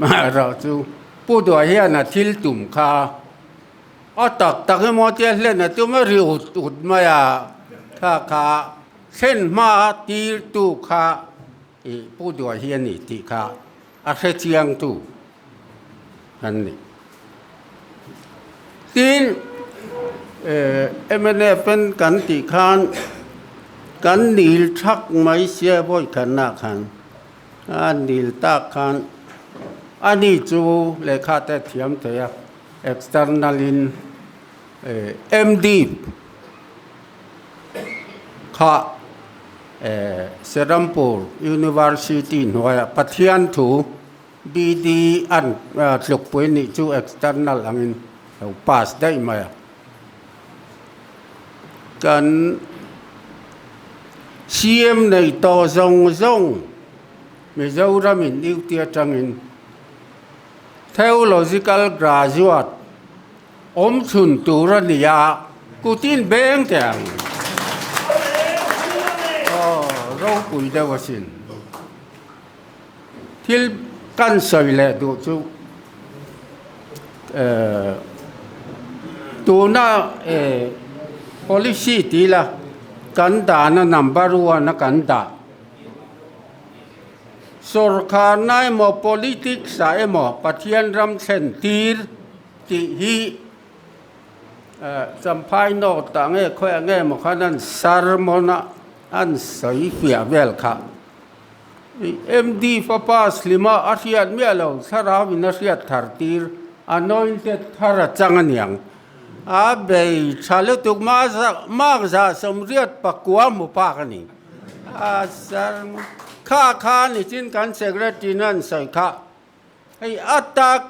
Maherawh chu Pu Dua hian a thil tum kha a tak tak emaw tia hlen a tum a ri ut ut mai a, kha kha thlen hma tir tu kha ih Pu Dua hi a ni tih kha a hre chiang tu an ni. Tin, mnf in kan tih khan kan nil thak mai sia vawikhatna khan a nil tak khan a ni chu lehkha te thiam thei a, external in MD kha Serampore University hnuaiah Pathian thu BD an tlukpui nih chu external angin lo pass daih mai a. Kan CM nei tawh zawng zawng Mizoramin duty atangin theological graduate awm chhun tur a ni a, kutin beng teh ang. Aw ropui deuh asin. Thil kan sawi leh duh chu tuna policy tih ila kan dahna number one a kan dah sawrkharna emaw politics ah emaw Pathian ram thlen tir tih hi Champhai North ah nge khawiah nge maw khan an sermon a an sawi fiah vel kha. MD fapa Slima a hriat miah lo, thlarau in a hriat thar tir, anointed thar a chang a niang. A bei tha lutuk mak za 89 hmu phak a ni. A sar kha kha nichin kan secretary in an sawi kha hei a tak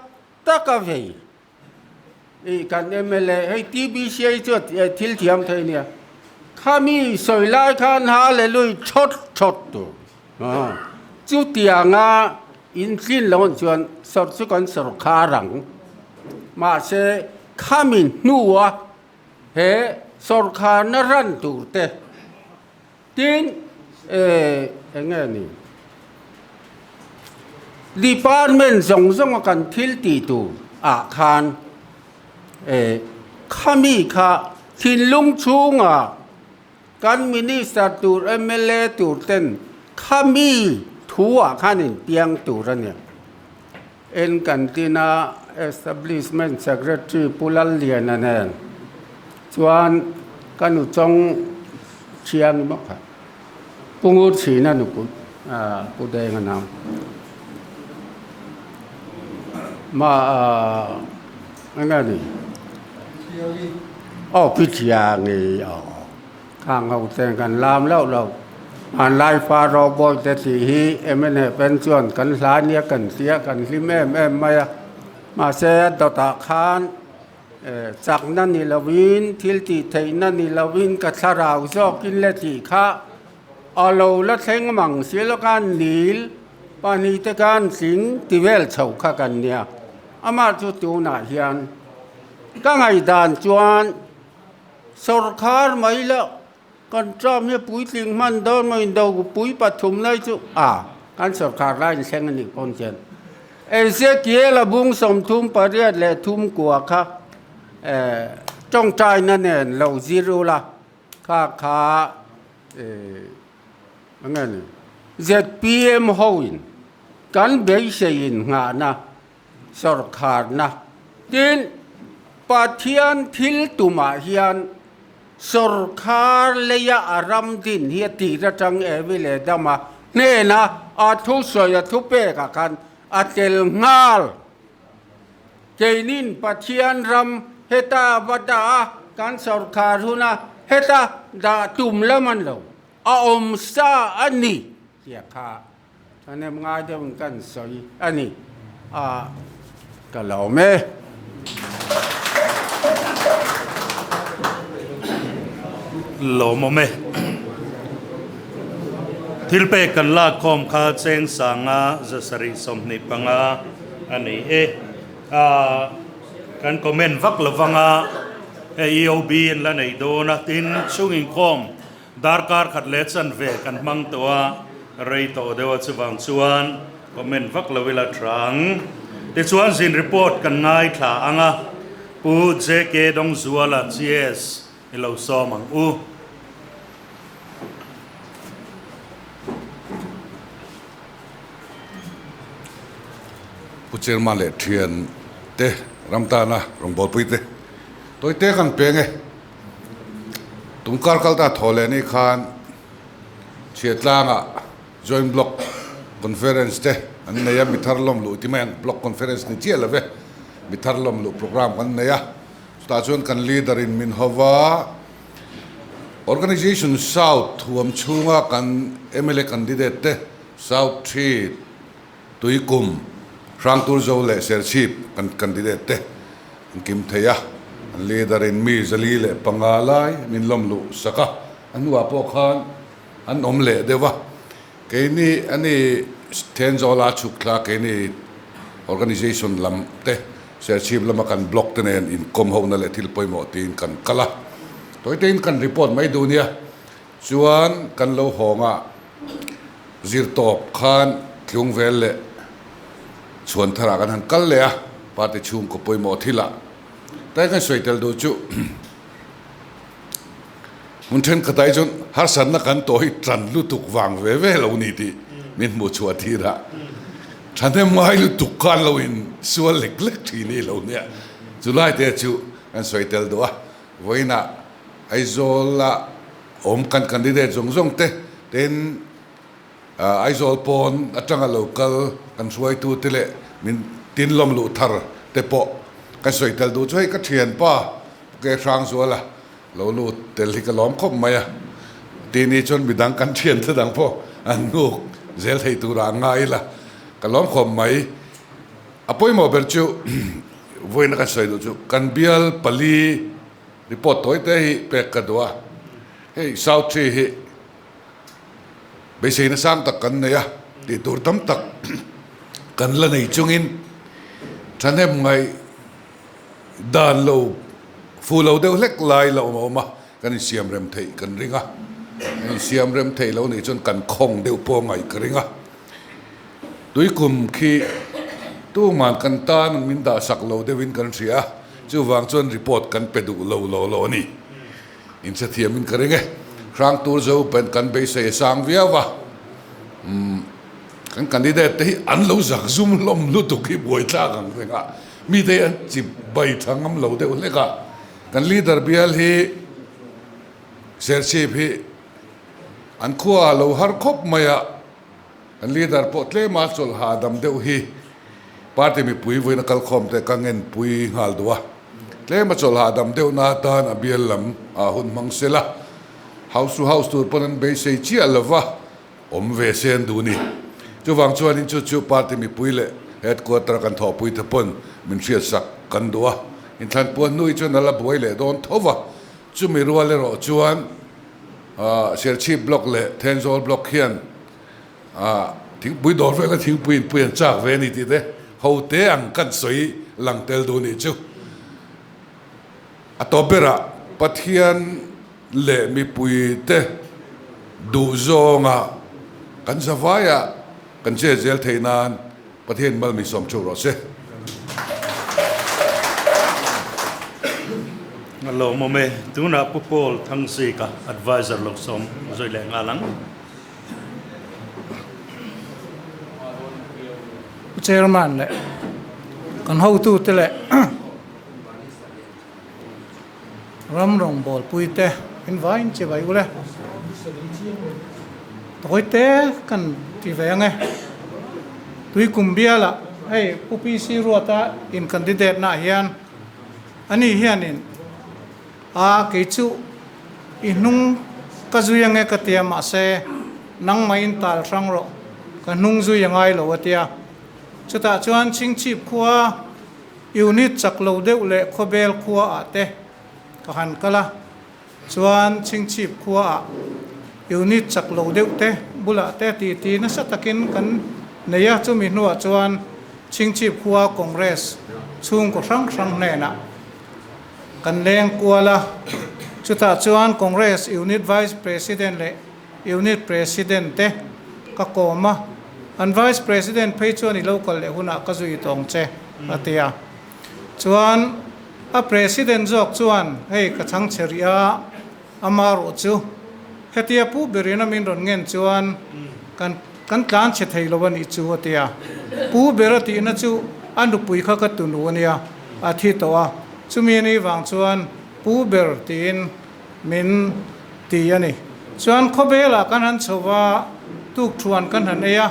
tak a vei. I kan mla hei TBCA chu thil thiam thei nia khami sawi lai khan hallelujah thawt thawt tur chutianga in tlin lo an chuan sawr chu kan sawrkhar ang mahse khami hnua he sawrkharna ran tur te Tin, eng nge ni? Department zawng zawnga kan thil tih tur ah khan khami kha thinlung chhunga kan Minister tur, mla tur ten. Khami thu ah khan in piang tur a ni. En kan tin a Establishment Secretary Pu Lalliana nen chuan ka nu chawng thiang bawk a, Pu Ngur Chhina nupui Pu Denga nau ma eng nge ni aw Pi Thiangi aw. Khang ho ten kan lam loh loh. Hmanlai fa rawbawi te tih hi mnf en chuan kan hla nia kan hria kan hlim em em mai a. Mahse a dawtah khan chakna ni lovin thil tih theihna ni lovin ka thlarau zawkin le tih kha a lo la thleng mang si lo khan nil pahnih te khan tling ti vel chho kha kan nia. Amah chu tunah hian ka ngaihdan chuan Sawrkhar mai loh, kan term hi puitling hman dawn maw indo pui pathum lai chu a kan sawrkhar lai in thleng a nih pawn chuan Ezekiel a bung 38 leh thum kua kha eh tawngtaina nen lo zir ula kha kha eh enge ni zpm ho in kan beisei in nghahna Sawrkharna. Tin, Pathian thil tumah hian sawrkhar leia a ram din hi a tir atang Evi leh Adama hnena a thusawi a thupekah khan a tel nghal. Keinin Pathian ram heta va dah a, kan sawrkhar huna heta dah tum lam an lo, a awm sa a ni tia kha Thahnem ngai deuhin kan sawi a ni a, ka lawm e. Lawmawm e. Thil pek kan lak khawm kha cheng sanga 725 a ni e. Kan comment vak lovanga hei EOB an la nei dawn a, tin chhung inkhawm Darkar khat leh chanve kan hmang tawh a, rei tawh deuh a chuvang chuan comment vak lo ila tha ang. Tichuan zin report kan ngaithla ang a, Pu JK Dawngzuala GS i lo sawm ang u. Pu Chairman leh thian te ram tana rawngbawlpui te tawite kan peng e. Tumkar kalta thaw leh ni khan Chhiatlangah Joint Block Conference te an nei a, mithar lawm luh ti mai ang, Block Conference ni chiah lo ve, mithar lawm luh programme kan nei a, chutah chuan kan leader in min ho va, Organisation South thuam chhunga kan mla candidate te South Thi Tuikum, Hrangturzo leh Serchhip kan candidate te an kim thei a, an leader in mi 405 lai min lawm luh sak a, a hnuah pawh khan an awm leh deuh a, keini ani Thenzawl-a chhuk thla keini organisation lam te Serchhip lama kan block te nen inkawm hona leh thil pawimawh tiin kan kal a, tawitein kan report mai duh nia chuan kan lo hawng a. Zirtawp khan tlungvel leh chhuan tharah kan han kal leh a, party chhungkaw pawimawh thilah tlai kan sawi tel duh chu hmun thenkhatah hi chuan harsatna kan tawh hi tan lutuk vang ve ve lo ni tih min hmuh chhuah tir a, thahnem ngai lutuk khan lo in sual lek lek thin hi lo nia, chulai te chu kan sawi tel duh a, vawiinah Aizawl-a awm kan candidate zawng zawng te tin Aizawl pawn atanga lo kal kan hruaitu te leh min tin lawm luh thar te pawh kan sawi tel duh chu hei ka thianpa Pu Hrangzuala lo lut tel hi ka lawm khawp mai a tini chuan midang kan thian te dang pawh an hnuk zel thei turah an ngai ila ka lawm khawp mai. A pawimawh ber chu vawiina kan sawi duh chu kan bial pali Report tawi te hi pek ka duh a, hei South Tree hi beiseina sang tak kan nei a, tih tur tam tak kan la nei chungin thahnem ngaih dan lo fu lo deuh hlek lai la awm a awm a, kan insiam rem theih kan ring a, kan insiam rem theih lo nih chuan kan khawng deuh pawh ngaih ka ring a, tuikum khi tuman kan tan min dah sak lo deuhin kan hria a. Chuvang chuan report kan pe duh lo lo lo a ni. Inchhe thiamin ka ring e. Hrangtur zo pen kan beisei a sang viau va. Umm kan candidate te hi an lo zak zum hlawm lutuk hi buaithlak ang reng a, mite hi an chip bai tha ngam lo deuh hlek a, kan leader bial hi Serchhip hi an khua a lo har khawp mai a, kan leader pawh tlema chawlh hahdam deuh hi party mipui vawiin a kalkhawm te ka ngenpui nghal duh a, tlema chawlh hahdam deuh na atan a bial lam ah hun hmang sela, house to house tur pawn an beisei chiah lova awm ve se an duh ni. Chuvang chuanin chu chu party mipui leh headquarter kan thawhpui te pawn min hriatsak kan duh a, inthlanpuan hnu hi chuan a la buai leh dawn tho va, Chumi rual erawh chuan Serchhip Block leh Thenzawl Block hian thingpui dawr vela thingpui inpui an chak ve a ni tih te ho te ang kan sawi lang tel duh nih chu. A tawp berah Pathian leh mipui te duh zawnga kan zavaia kan che zel theih nan Pathian mal min sawm theuh rawh se. A lawmawm e. Tunah Pu Paul Thangzika adviser lo sawm zui leh nghal ang. Pu Chairman leh kan hotute leh Ram rawngbawlpui te in vain chi vai ule. Tawi te kan ti ve ang e. Tui kum biala hei Pu PC Ruata in candidate na hian ani hianin a kei chu i hnung ka zui ange ka tia mahse nangmah in tal hrang rawh ka hnung zui angai lo a tia. Chutah chuan Chhingchhip khua Unit chak lo deuh leh khawbel khua ah te ka han kal a, chuan Chhingchhip khua ah unit chak lo deuh te bulah te ti ti nasa takin kan nei a, chumi hnuah chuan Chhingchhip khua Congress chhungkaw hrang hrang hnenah kan leng kual a, chutah chuan Congress Unit Vice President leh Unit President te ka kawm a, an Vice President phei chuan i lo kal leh hunah ka zui tawng che a ti a. Chuan a President zawk chuan hei ka chhang che rih a, ama ruh chu hetia pu berin a min rawn ngen chuan kan kan tlan che thei lo a nih chu a ti a. Pu ber a tihna chu a nupui kha ka tunu a nia, a thi tawh a, chumi a nih vang chuan pu ber tiin min ti a ni. Chuan khawvelah kan han chho va, tukthuan kan han ei a,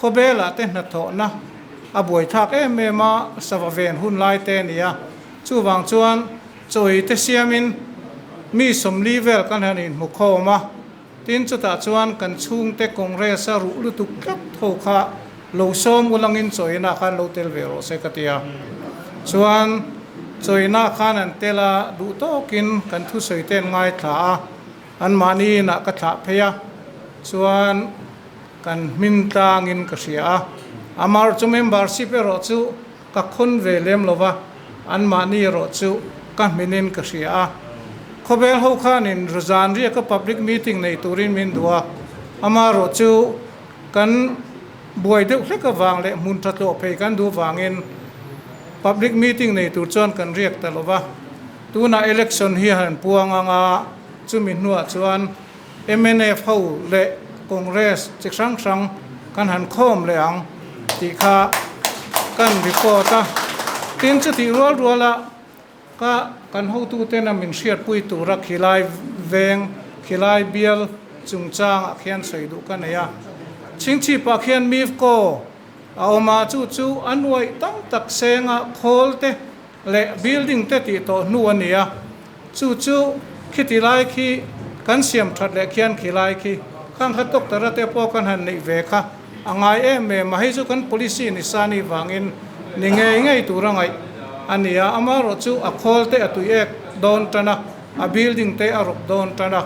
khawvelah te hnathawhna a buaithlak em em a, sava ven hun lai te a ni a. Chuvang chuan chawi te siamin mi 40 vel kan han inhmu khawm a, tin chutah chuan kan chhungte Congress a ruh lutuk tlat ho kha lo sawm ulangin chawina khan lo tel ve rawh se ka ti a. Chuan chawina khan an tel a, duh tawkin kan thusawi te an ngaithla a, anmahni inah ka thlah phei a, chuan kan hmin tlangin ka hria a. Amar chu membership erawh chu ka khawn ve lem lo va, anmahni erawh chu ka hminin ka hria a. Khawvel ho khanin zan riaka public meeting nei turin min duh a, amaherawh chu kan buai deuh hlek avang leh hmun tha tlawh phei kan duh vangin public meeting nei tur chuan kan riak ta lo va. Tunah election hi han puang ang a, chumi hnuah chuan mnf ho leh Congress chi hrang hrang kan han khawm leh ang tih kha kan report a. Tin, chutih rual ruala Ka kan hotutena min hriatpui tura khilai veng, khilai bial chungchangah khian sawi duh ka nei a. Chhingchhipah khian Mivco a awm a, chu chu a nuaih tam tak senga khawl te leh building te tih tawh hnu a ni a. Chu chu khiti lai khi kan siam that leh khian khilai khi khang kha doctor a te pawh kan han neih ve kha A ngai em em a, hei chu kan policy ni sa ni vangin ni ngei ngei tur a ngaih a ni a, amaherawh chu a khawl te a tui ek dawn tan a, a building te a rawp dawn tan a,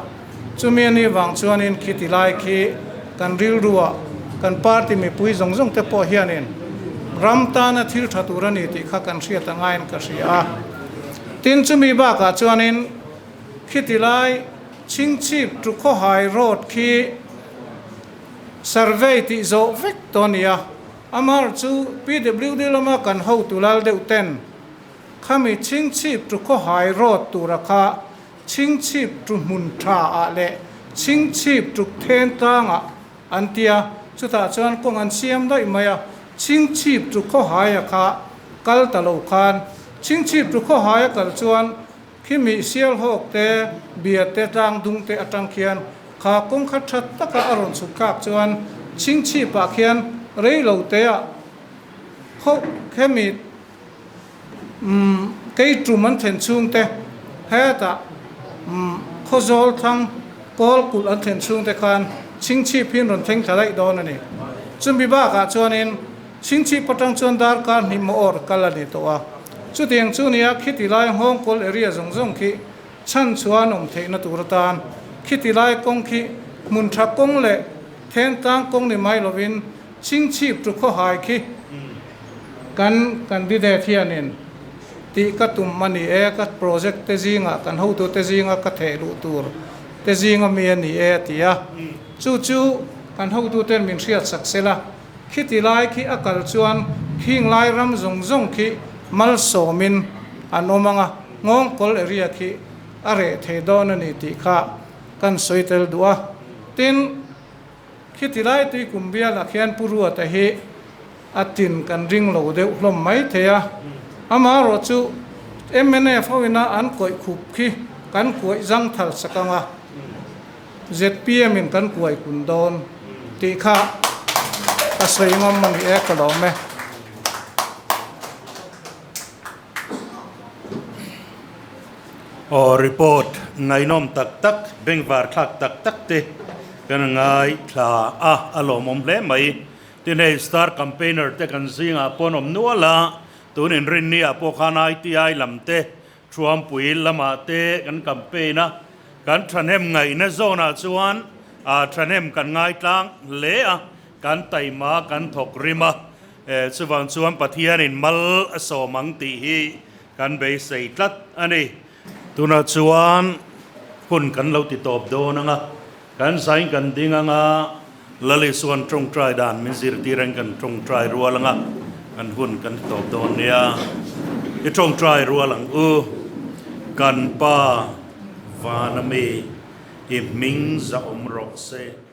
chumi a nih vang chuanin khi ti lai khi kan rilruah kan party mipui zawng zawng te pawh hianin ram tana thil tha tur a ni tih kha kan hriat a ngaiin ka hria a. Tin, chumi bakah chuanin khi ti lai Chhingchhip to Khawhai road khi Survey tih zawh vek tawh a ni a, amar chu PWD lama kan hotu lal deuh ten khami Chhingchhip to Khawhai road tura kha Chhingchhip to hmun tha ah leh Chhingchhip to Thentlang ah an tia. Chutah chuan kawng an siam daih mai a, Chhingchhip chu khawhaia kha kal ta lo khan Chhingchhip chu khawhaia kal chuan khimi Sialhawk te, Bia te, Tlangdung te atang khian kha kawng kha tha taka a rawn chhuk thlak chuan Chhingchhipah khian rei lo teah khaw khemi Umm kei tum an thlen chhungte hetah umm Khawzawl thlang kawl kulh an thlen chhungte khan Chhingchhip hian rawn thleng thla daih dawn a ni. Chumi bakah chuanin Chhingchhip atang chuan darkar hnih maw awr kal a ni tawh a. Chutiang chu nia khiti lai nghawng kawl area zawng zawng khi chhan chuan awm theihna tur atan khiti lai kawng khi hmun tha kawng leh thentlang kawng ni mai lovin Chhingchhip chu khawhai khi Kan candidate hianin tih ka tum a ni e, ka project te zingah, kan hotu te zinga ka theh luh tur te zinga mi a ni e a ti a. Chu chu kan hotu ten min hriat sak se la, khiti lai khi a kal chuan khing lai ram zawng zawng khi malsawmin an awm ang a, nghawngkawl area khi a reh thei dawn a ni tih kha kan sawi tel duh a. Tin, khiti lai tui kum bialah khian Pu Ruata hi A tin kan ring lo deuh hlawm mai thei a, amaherawh chu mnf ho ina an kawih khup khi kan kuaih zang thal sak ang a, zpm in kan kuai kun dawn tih kha ka sawi ngam a ni e, ka lawm e. Aw report ngaihnawm tak tak, bengvar thlak tak tak te kan ngaithla a, a lawmawm hle mai. Tin hei star campaigner te kan zingah pawh an awm nual a, tun inrinni ah pawh khan ITI lam te Thuampui lamah te kan campaign a, kan thahnem ngaihna zawnah chuan thahnem kan ngaitlang hle a, kan taima kan thawk rim a, chuvang chuan Pathianin mal a sawm ang tih hi kan beisei tlat a ni. Tunah chuan hun kan lo ti tawp dawn ang a, Kan zain kan ding anga Lali chuan tawngtai dan min zirtir ang kan tawngtai rual anga kan hun kan ti tawp dawn nia. I tawngtai rual ang u. Kan Pa Vanami i hming zahawm rawh se.